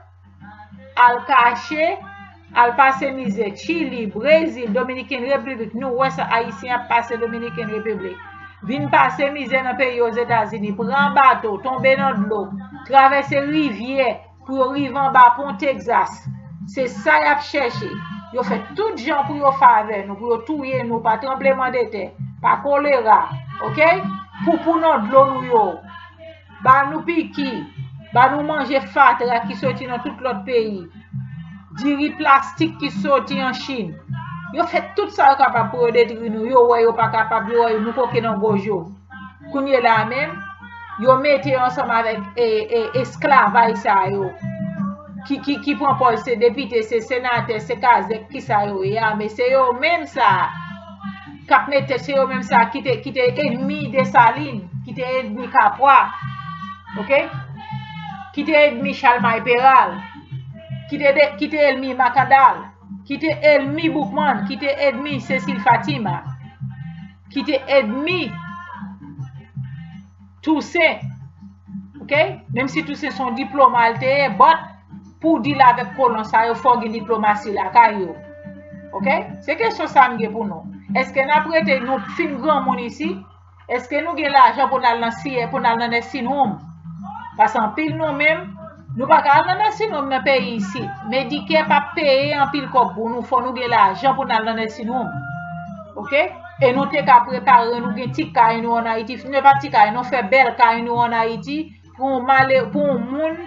al kache, al pase mizè Chili, Brezil, Dominiken Repiblik. Nou wè sa Ayisyen ap pase Dominiken Repiblik. Vin pase mizè nan peyi Ozetazini, pran bato, tonbe nan dlo, travèse rivyè, pou yo rive anba pon Tegzas. Se sa y ap chèche. Yo fè tout jan pou yo fè avè nou, pou yo touye nou pa tranblemanntè, pa kolera, oke? Poupou nan dlo nou yo. Ba nou piki, ba nou manje fatra ki soti nan tout lòt peyi. Diri plastik ki soti an Chin. Yo fè tout sa yo kapab pou yo detwi nou. Yo wè yo pa kapab, yo wè nou koke nan gòj yo. Kounye la menm, yo mete yo ansanm avèk, e, e, esklavaj sa yo, ki, ki, ki pran pòz se depite, se senatè, se kazèk, ki sa yo ye a, men se yo menm sa k ap mete, se yo menm sa ki te, ki te ènmi Desalin, ki te ènmi Kapwa, oke? Ki te ènmi Chalmay Peral, ki te de, ki te ènmi Makandal, ki te ènmi Boukman, ki te ènmi Cecil Fatima, ki te ènmi Tousen, oke? Menm si Tousen se yon diploma l te ye, but pou w deal avèk kolon sa yo, fò w gen diplomasi lakay yo. Oke? Se kesyon sa m gen pou nou. Èske n ap rete, nou fin granmoun isit? Èske nou gen lajan pou n al nan siyè, pou n al nan nèsinwom? Paske anpil nou menm, nou pa ka al nan nèsinwom nan peyi isit. Medicare p ap peye anpil kòb pou nou, fò nou gen lajan pou n al nan nèsinwom. Oke? E nou te ka prepare, nou gen ti kay nou ann Ayiti, nou pa ti kay, nou fè bèl kay nou ann Ayiti, pou yon male, pou yon moun,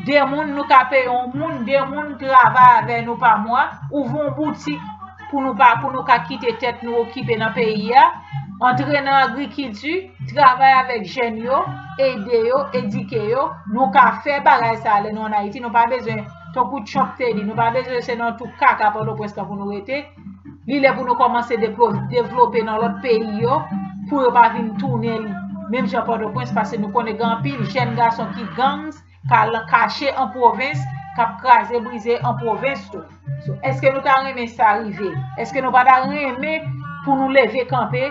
de moun, nou ka peye yon moun, de moun travay avè nou pa mwa, ouvri yon boutik pou nou pa, pou nou ka kite tèt nou okipe nan peyi a, antre nan agrikilti, travay avèk jèn yo, ede yo, edike yo, nou ka fè bagay sa lè nou ann Ayiti, nou pa bezwen, tankou Trump te di, nou pa bezwen se nan twou kaka Pòtoprens lan pou nou rete. Li lè pou nou kòmanse devlo-, devlope nan lòt peyi yo, pou yo pa vin tounen menm jan Pòtoprens, paske nou konnen gen anpil jèn gason ki gangs, k al kache an pwovens, k ap kraze brize an pwovens tou. So, èske nou ta renmen sa rive? Èske nou pa ta renmen pou nou leve kanpe,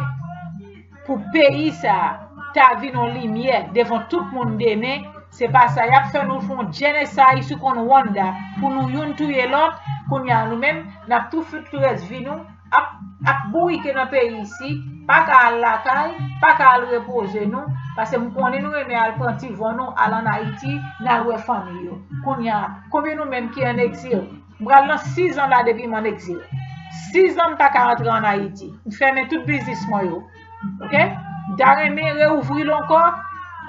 pou peyi sa a ta vin yon limyè devan tout moun demen? Se pa sa, y ap fè nou fè yon genocide sou konn Rwanda, pou nou youn touye lòt, kounye a nou menm, n ap tou fout tout rès vi nou ap ap bourike nan peyi isi, pa ka al lakay, pa ka al repoze nou, paske m konnen nou renmen al pran ti von nou, al ann Ayiti, n al wè fanmi yo. Kounye a, konbyen nou menm ki ann egzil? M pral nan sizan la depi m ann egzil. Sizan m pa ka antre ann Ayiti. M fèmen tout biznis mwen yo. Oke? M ta renmen reouvri l ankò.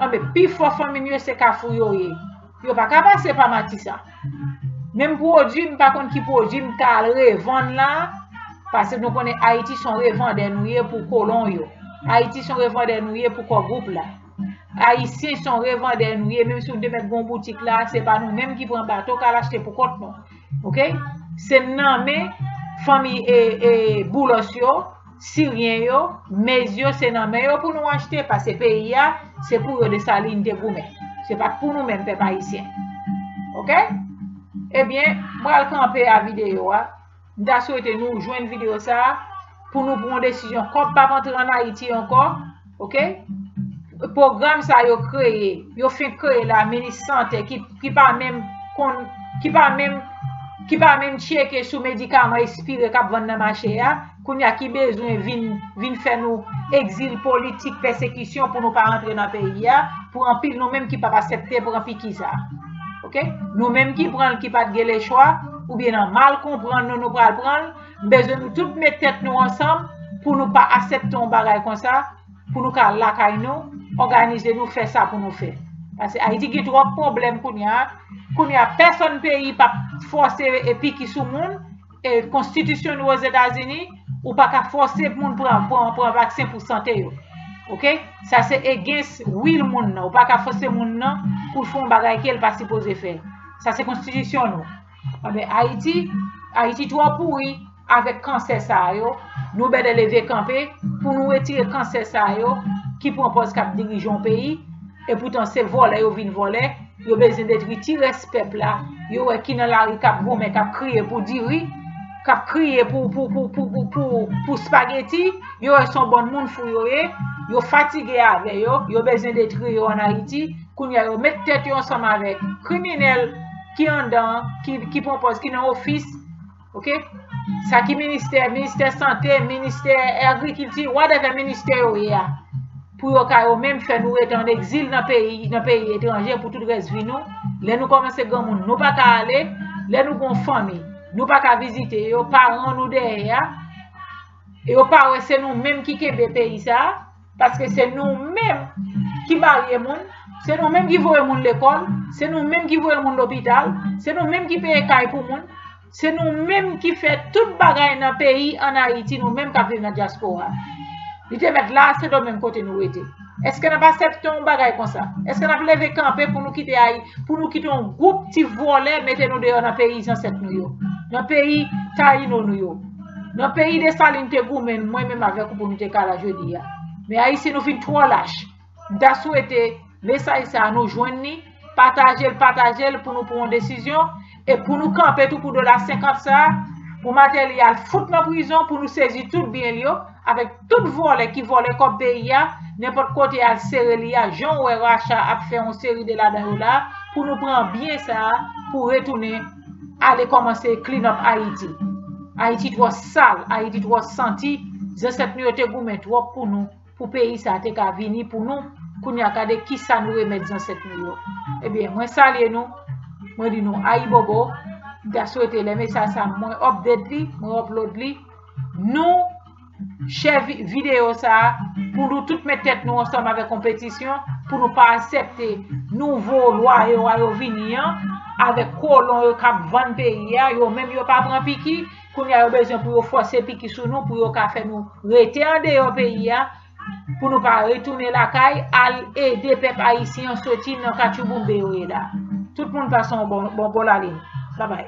Anben, pifò fanmi m yo se Kafou yo ye. Yo pa ka pase pa Matisa. Menm pwodui, m pa konn ki pwodui m ta al revann la. Paske nou konnen Ayiti se yon revandè nou ye pou kolon yo. Ayiti se yon revandè nou ye pou kò gwoup la. Ayisyen se yon revandè nou ye. Menm si w te mèt gen yon boutik la, se pa nou menm ki pran bato k al achte pou kont nou. Oke? Se nan men fanmi e, e Boulos yo, Siryen yo, Mez yo, se nan men yo pou nou achte, paske peyi a, se pou yo Desalin te goumen. Se pa t pou nou menm, pèp ayisyen. Oke? Ebyen, m pral kanpe a videyo a. M ta swete nou jwenn videyo sa a pou nou pran yon desizyon. Kòb p ap antre ann Ayiti ankò, oke? Pwogram sa yo kreye, yo fenk kreye la, minis sante ki, ki pa menm konn, ki pa menm, ki pa menm tcheke sou medikaman ekspire k ap vann nan mache a, kounye a ki bezwen vin, vin fè nou egzil politik, pèsekisyon pou nou pa rantre nan peyi a, pou anpil nou menm ki p ap aksepte pran piki sa a. Oke? Nou menm ki pran l, ki pa t gen lechwa, oubyen nan mal konprann nou, nou pral pran l, m bezwen nou tout met tèt nou ansanm pou nou pa aksepte yon bagay konsa, pou nou ka lakay nou, òganize nou, fè sa pou nou fè. Paske Ayiti gen twòp pwoblèm kounye a. Kounye a, pèsonn peyi p ap fòse e piki sou moun. E konstitisyon nou Ozetazini, ou pa ka fòse moun pran, pran, pran vaksen pou sante yo. Oke? Sa se against will moun nan. Ou pa ka fòse moun nan pou l fè yon bagay ke l pa sipoze fè. Sa se konstitisyon nou. Anben, Ayiti, Ayiti twò pouri avèk kansè sa yo. Nou bèdè leve kanpe pou nou retire kansè sa yo ki pran pòz k ap dirije yon peyi. Epoutan, se vòlè yo vin vòlè. Yo bezwen detwi ti rès pèp la. Yo wè ki nan lari k ap goumen, k ap kriye pou diri, k ap kriye pou, pou, pou, pou, pou, pou, pou spageti. Yo wè se yon bann moun fou yo ye. Yo fatige avè yo. Yo bezwen detwi yo ann Ayiti. Kounye a, yo met tèt yo ansanm avèk kriminèl ki anndan an, ki, ki pran pòz, ki nan ofis. Oke? Sa ki ministè, ministè sante, ministè agrikilti, whatever ministè yo ye a. Pou yo ka yo menm fè nou rete ann egzil nan peyi, nan peyi etranje pou tout rès vi nou. Lè nou kòmanse granmoun, nou pa ka ale. Lè nou gen yon fanmi, nou pa ka vizite yo. Paran nou dèyè a. E yo pa wè se nou menm ki kenbe peyi sa a. Paske se nou menm ki marye moun, se nou menm ki voye moun lekòl, se nou menm ki voye moun lopital, se nou menm ki peye kay pou moun, se nou menm ki fè tout bagay nan peyi ann Ayiti, nou menm k ap viv nan dyaspora. Li te mèt la, Sendomeng kote nou rete. Èske n ap aksepte yon bagay konsa? Èske n ap leve kanpe pou nou kite Ayi-, pou nou kite yon gwoup ti vòlè mete nou deyò nan peyi zansèt nou yo, nan peyi Tayino nou yo, nan peyi Desalin te goumen mwen menm avèk ou pou nou te ka la jodi a? Men Ayisyen, nou vin twò lach. M ta swete mesaj sa a nou jwenn li, pataje l, pataje l pou nou pran yon desizyon, e pou nou kanpe tou pou dola senkant sa a, pou Martelly al fout nan prizon, pou nou sezi tout byen l yo, avèk tout vòlè ki vòlè kòb peyi a, nenpòt kote y al sere li a, jan w wè Racha ap fè yon seri de ladan yo la, pou nou pran byen sa a, pou retounen ale kòmanse clean up Ayiti. Ayiti twò sal, Ayiti twò santi, zansèt nou yo te goumen twòp pou nou, pou peyi sa te ka vini pou nou, kounye a gade kisa nou remèt zansèt nou yo. Ebyen, mwen salye nou, mwen di nou ayibobo, m ta swete lè mesaj sa mwen update li, mwen upload li, nou share vi-, videyo sa a, pou nou tout met tèt nou ansanm avèk yon petisyon, pou nou pa aksepte nouvo lwa yo a yo vini an, avèk kolon yo k ap vann peyi a, yo menm yo pa pran piki, kounye a yo bezwen pou yo fòse piki sou nou, pou yo ka fè nou rete andeyò peyi a, pou nou pa retounen lakay, al ede pèp ayisyen an soti nan katchouboumbe yo ye la. Tout moun pase yon bon, bon, bon lalin. Babay.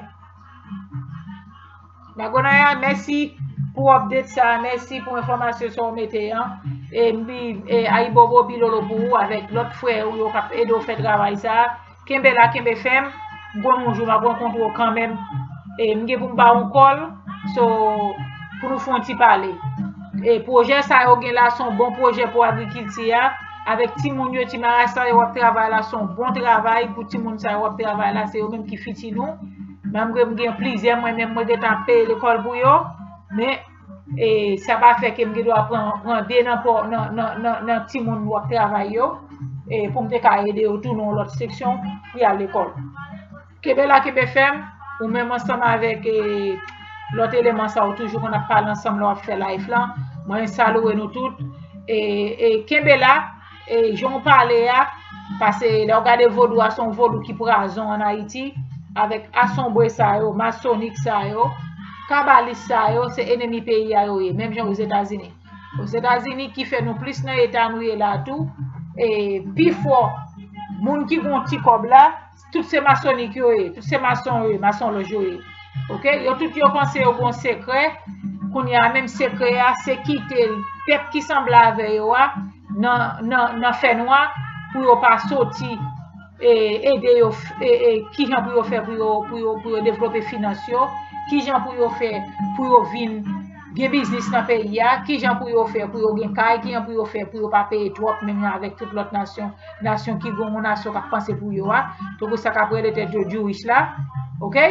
Magonaya, mèsi pou update sa, mèsi pou enfòmasyon sa w mete an. E m di, e, ayibobo bilolo pou ou avèk lòt frè ou yo k ap ede w fè travay sa. Kenbe la, kenbe fèm. M konnen yon jou m ap rankontre w kanmenm. E m gen pou m ba w yon call. So, pou nou fè yon ti pale. E pwojè sa yo gen la, se yon bon pwojè pou agrikilti a. Avèk timoun yo, ti marasa yo w ap travay la, se yon bon travay pou timoun sa yo w ap travay la, se yo menm ki fiti nou. Malgre m gen plizyè mwen menm mwen gentan ap peye lekòl pou yo, men E sa pa fè ke m gen dwa pran, pran de nan, nan, nan, nan, nan timoun w ap travay yo, e pou m te ka ede yo tounen yon lòt seksyon pou y al lekòl. Kenbe la, kenbe fèm, ou menm ansanm avèk, e, lòt eleman sa ou toujou konn ap pale ansanm lè w ap fè live lan. Mwen salye nou tout. E, e kenbe la, e jan w pale a, paske lè w gade vodou a, se yon vodou ki pwazon ann Ayiti, avèk asonbre sa yo, masonik sa yo, kabalis sa yo, se enemi peyi a yo ye, menm jan Ozetazini. Ozetazini ki fè nou plis nan eta nou ye la tou, e pi fò moun ki gon ti kòb la, tout se masonik yo ye, tout se mason yo ye, masonlòj yo ye. Oke? Yo tout yo panse yo gon sekrè, kounye a menm sekrè a, se kite pèp ki sanble avè yo a nan, nan, nan fènwa pou yo pa soti, e, ede yo, f- e, e, kijan pou yo fè pou yo, pou yo, pou yo devlope finans yo, kijan pou yo fè pou yo vin gen biznis nan peyi a, kijan pou yo fè pou yo gen kay, kijan pou yo fè pou yo pa peye twòp menm jan avèk tout lòt nasyon, nasyon ki gen yon nasyon k ap panse pou yo a, tankou sa k ap rele tèt yo Jewish la, oke?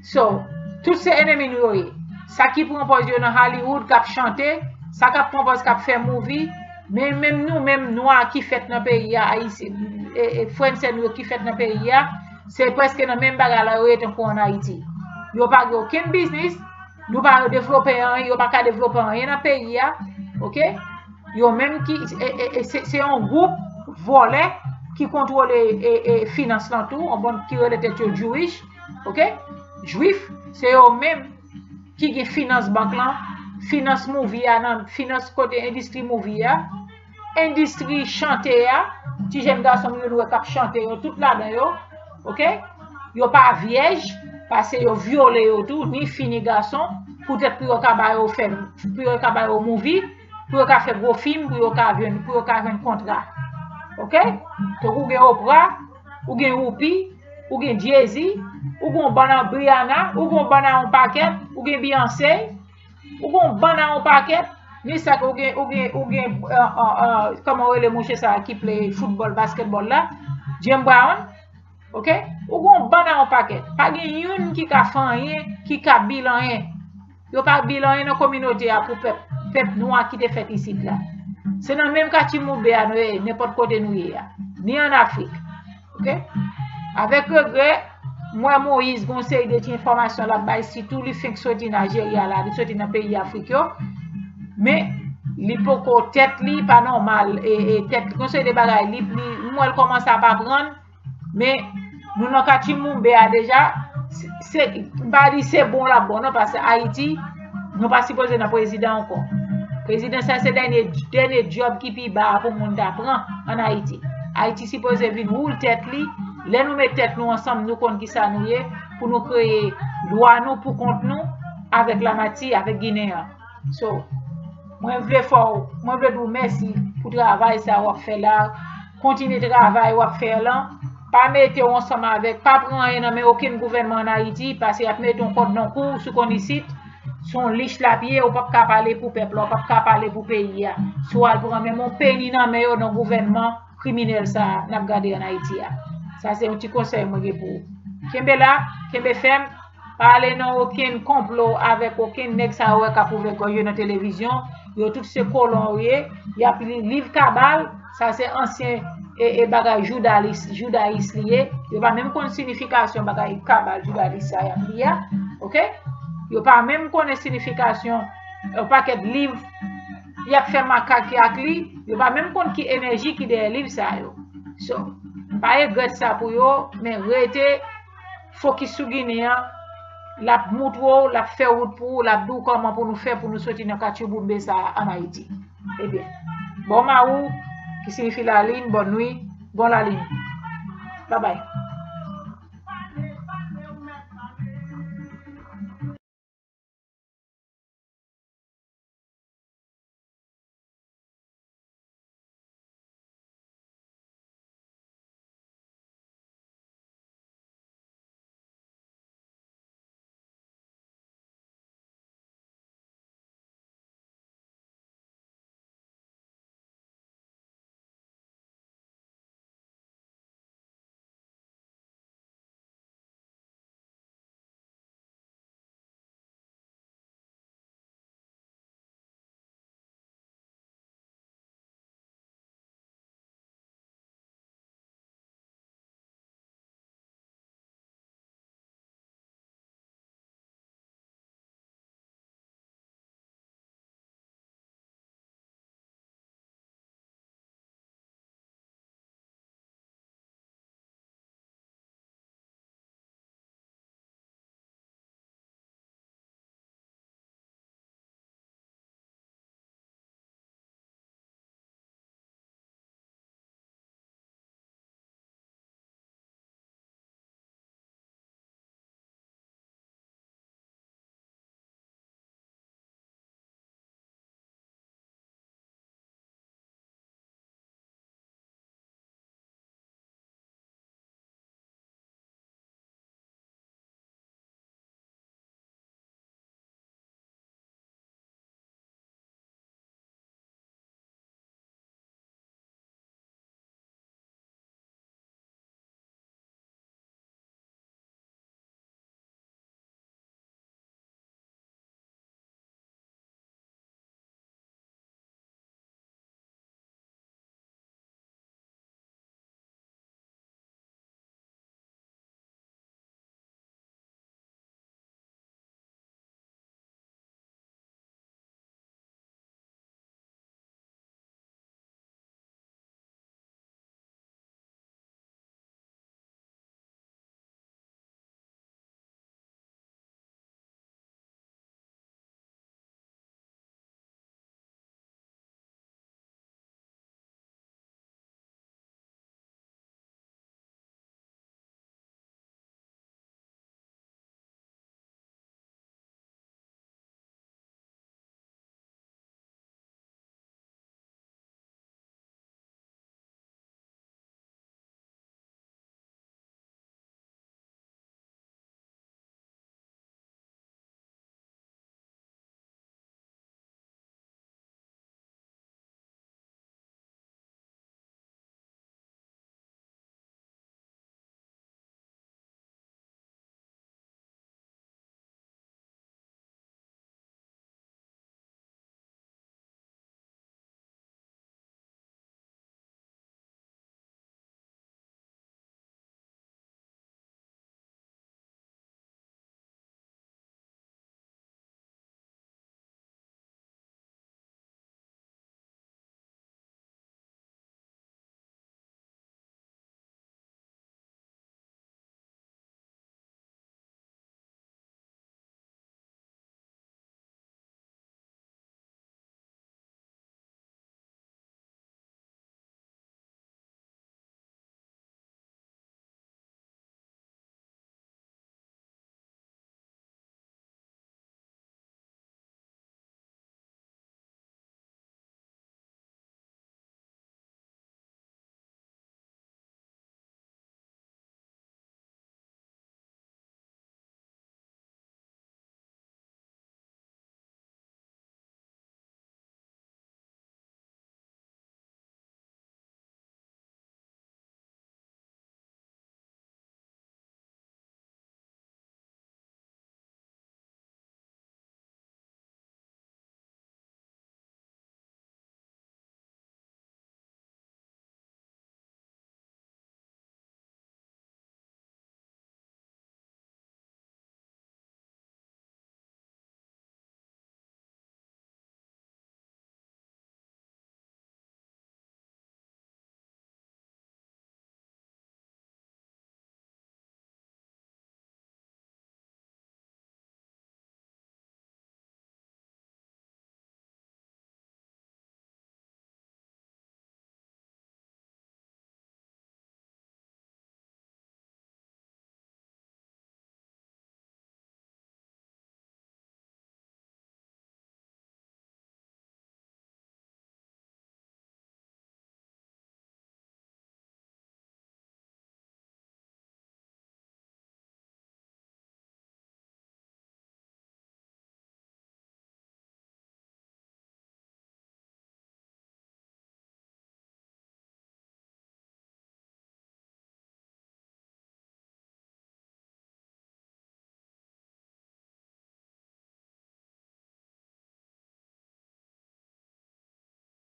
So, tout se enemi nou yo ye. Sa ki pran pòz yo nan Hollywood, k ap chante, sa k ap pran pòz k ap fè movie, men menm nou menm nwa ki fèt nan peyi a, Ayisyen, e, e, frè n sè nou yo ki fèt nan peyi a, se prèske nan menm bagay la yo ye tankou ann Ayiti. Yo pa gen okenn biznis, nou pa devlope anyen, yo pa ka devlope anyen nan peyi a, oke? Yo menm ki, e, e, e, se, se yon gwoup vòlè ki kontwole, e, e, finans lan tou, yon bann ki rele tèt yo Jewish, oke? Jwif, se yo menm ki gen finans bank lan, finans movie a, nan finans kote endistri movie a, endistri chante a, ti jèn gason m yo nou wè k ap chante yo, tout ladan yo, oke? Yo pa vyèj, paske yo vyole yo tou, ni fi ni gason, poutèt pou yo ka ba yo fè, pou yo ka ba yo movie, pou yo ka fè gwo fim, pou yo ka jwenn, pou yo ka jwenn kontra. Oke? Tankou ou gen Oprah, ou gen Whoopi, ou gen Jay-Z, ou gen bann Rihanna, ou gen bann a yon pakèt, ou gen Beyoncé, ou gen bann a yon pakèt, ni sa ke ou gen, ou gen, ou gen, e, e, e, kòman yo rele mouche sa a ki play foutbòl, basketball la, Jaylen Brown, oke? Ou gen bann a yon pakèt. Pa gen youn ki ka fè anyen, ki ka build anyen. Yo pa build anyen nan kominote a pou pèp, pèp nwa ki te fèt isit la. Se nan menm katchimoube a nou ye, nenpòt kote nou ye a. Ni ann Afrik. Oke? Avèk regrè, m wè Moyiz gon seri de ti enfòmasyon l ap bay, sitou li fenk soti nan Aljeria la, li soti nan peyi Afrik yo. Men, li poko, tèt li pa nòmal, e, e tèt li, gon seri de bagay, li, li, m wè l kòmanse ap aprann, men nou nan katchimoube a deja, se, se, m pa di se bon l ap bon non, paske Ayiti, nou pa sipoze nan prezidan ankò. Prezidan sa se dènye, dènye djòb ki pi ba a pou moun ta pran ann Ayiti. Ayiti sipoze vin woul tèt li. Lè nou met tèt nou ansanm, nou konn kisa nou ye, pou nou kreye lwa nou pou kont nou, avèk lanati, avèk Ginen an. So, mwen vle fè w, mwen vle di w mèsi pou travay sa w ap fè la. Kontinye travay w ap fè lan. Pa mete w ansanm avèk, pa pran anyen nan men okenn gouvènman ann Ayiti, paske y ap mete yon kòd nan kou w, si w konn isit, se yon lich l ap ye, ou p ap ka pale pou pèp la, ou p ap ka pale pou peyi a. Si w al pran menm yon peni nan men yo nan gouvènman kriminèl sa a n ap gade ann Ayiti a. Sa se yon ti konsèy mwen gen pou ou. Kenbe la, kenbe fèm, pa ale nan okenn konplo avèk okenn nèg sa yo wè k ap ouvè gòj yo nan televizyon. Yo tout se kolon yo ye. Y ap li liv kabal. Sa se ansyen, e, e bagay joudalis, joudayis li ye. Yo pa menm konn sinifikasyon bagay kabal joudalis sa y ap li a. Oke? Yo pa menm konnen sinifikasyon yon pakèt liv y ap fè makak ak li. Yo pa menm konn ki enèji ki dèyè liv sa yo. So, pa regrèt sa pou yo, men rete fokis sou Ginen an, l ap moutre w, l ap fè wout pou ou, l ap di w kòman pou nou fè pou nou soti nan katchouboumbe sa a ann Ayiti. Ebyen, bòmawou, ki siyifi lalin, bòn nwi, bon lalin. Babay.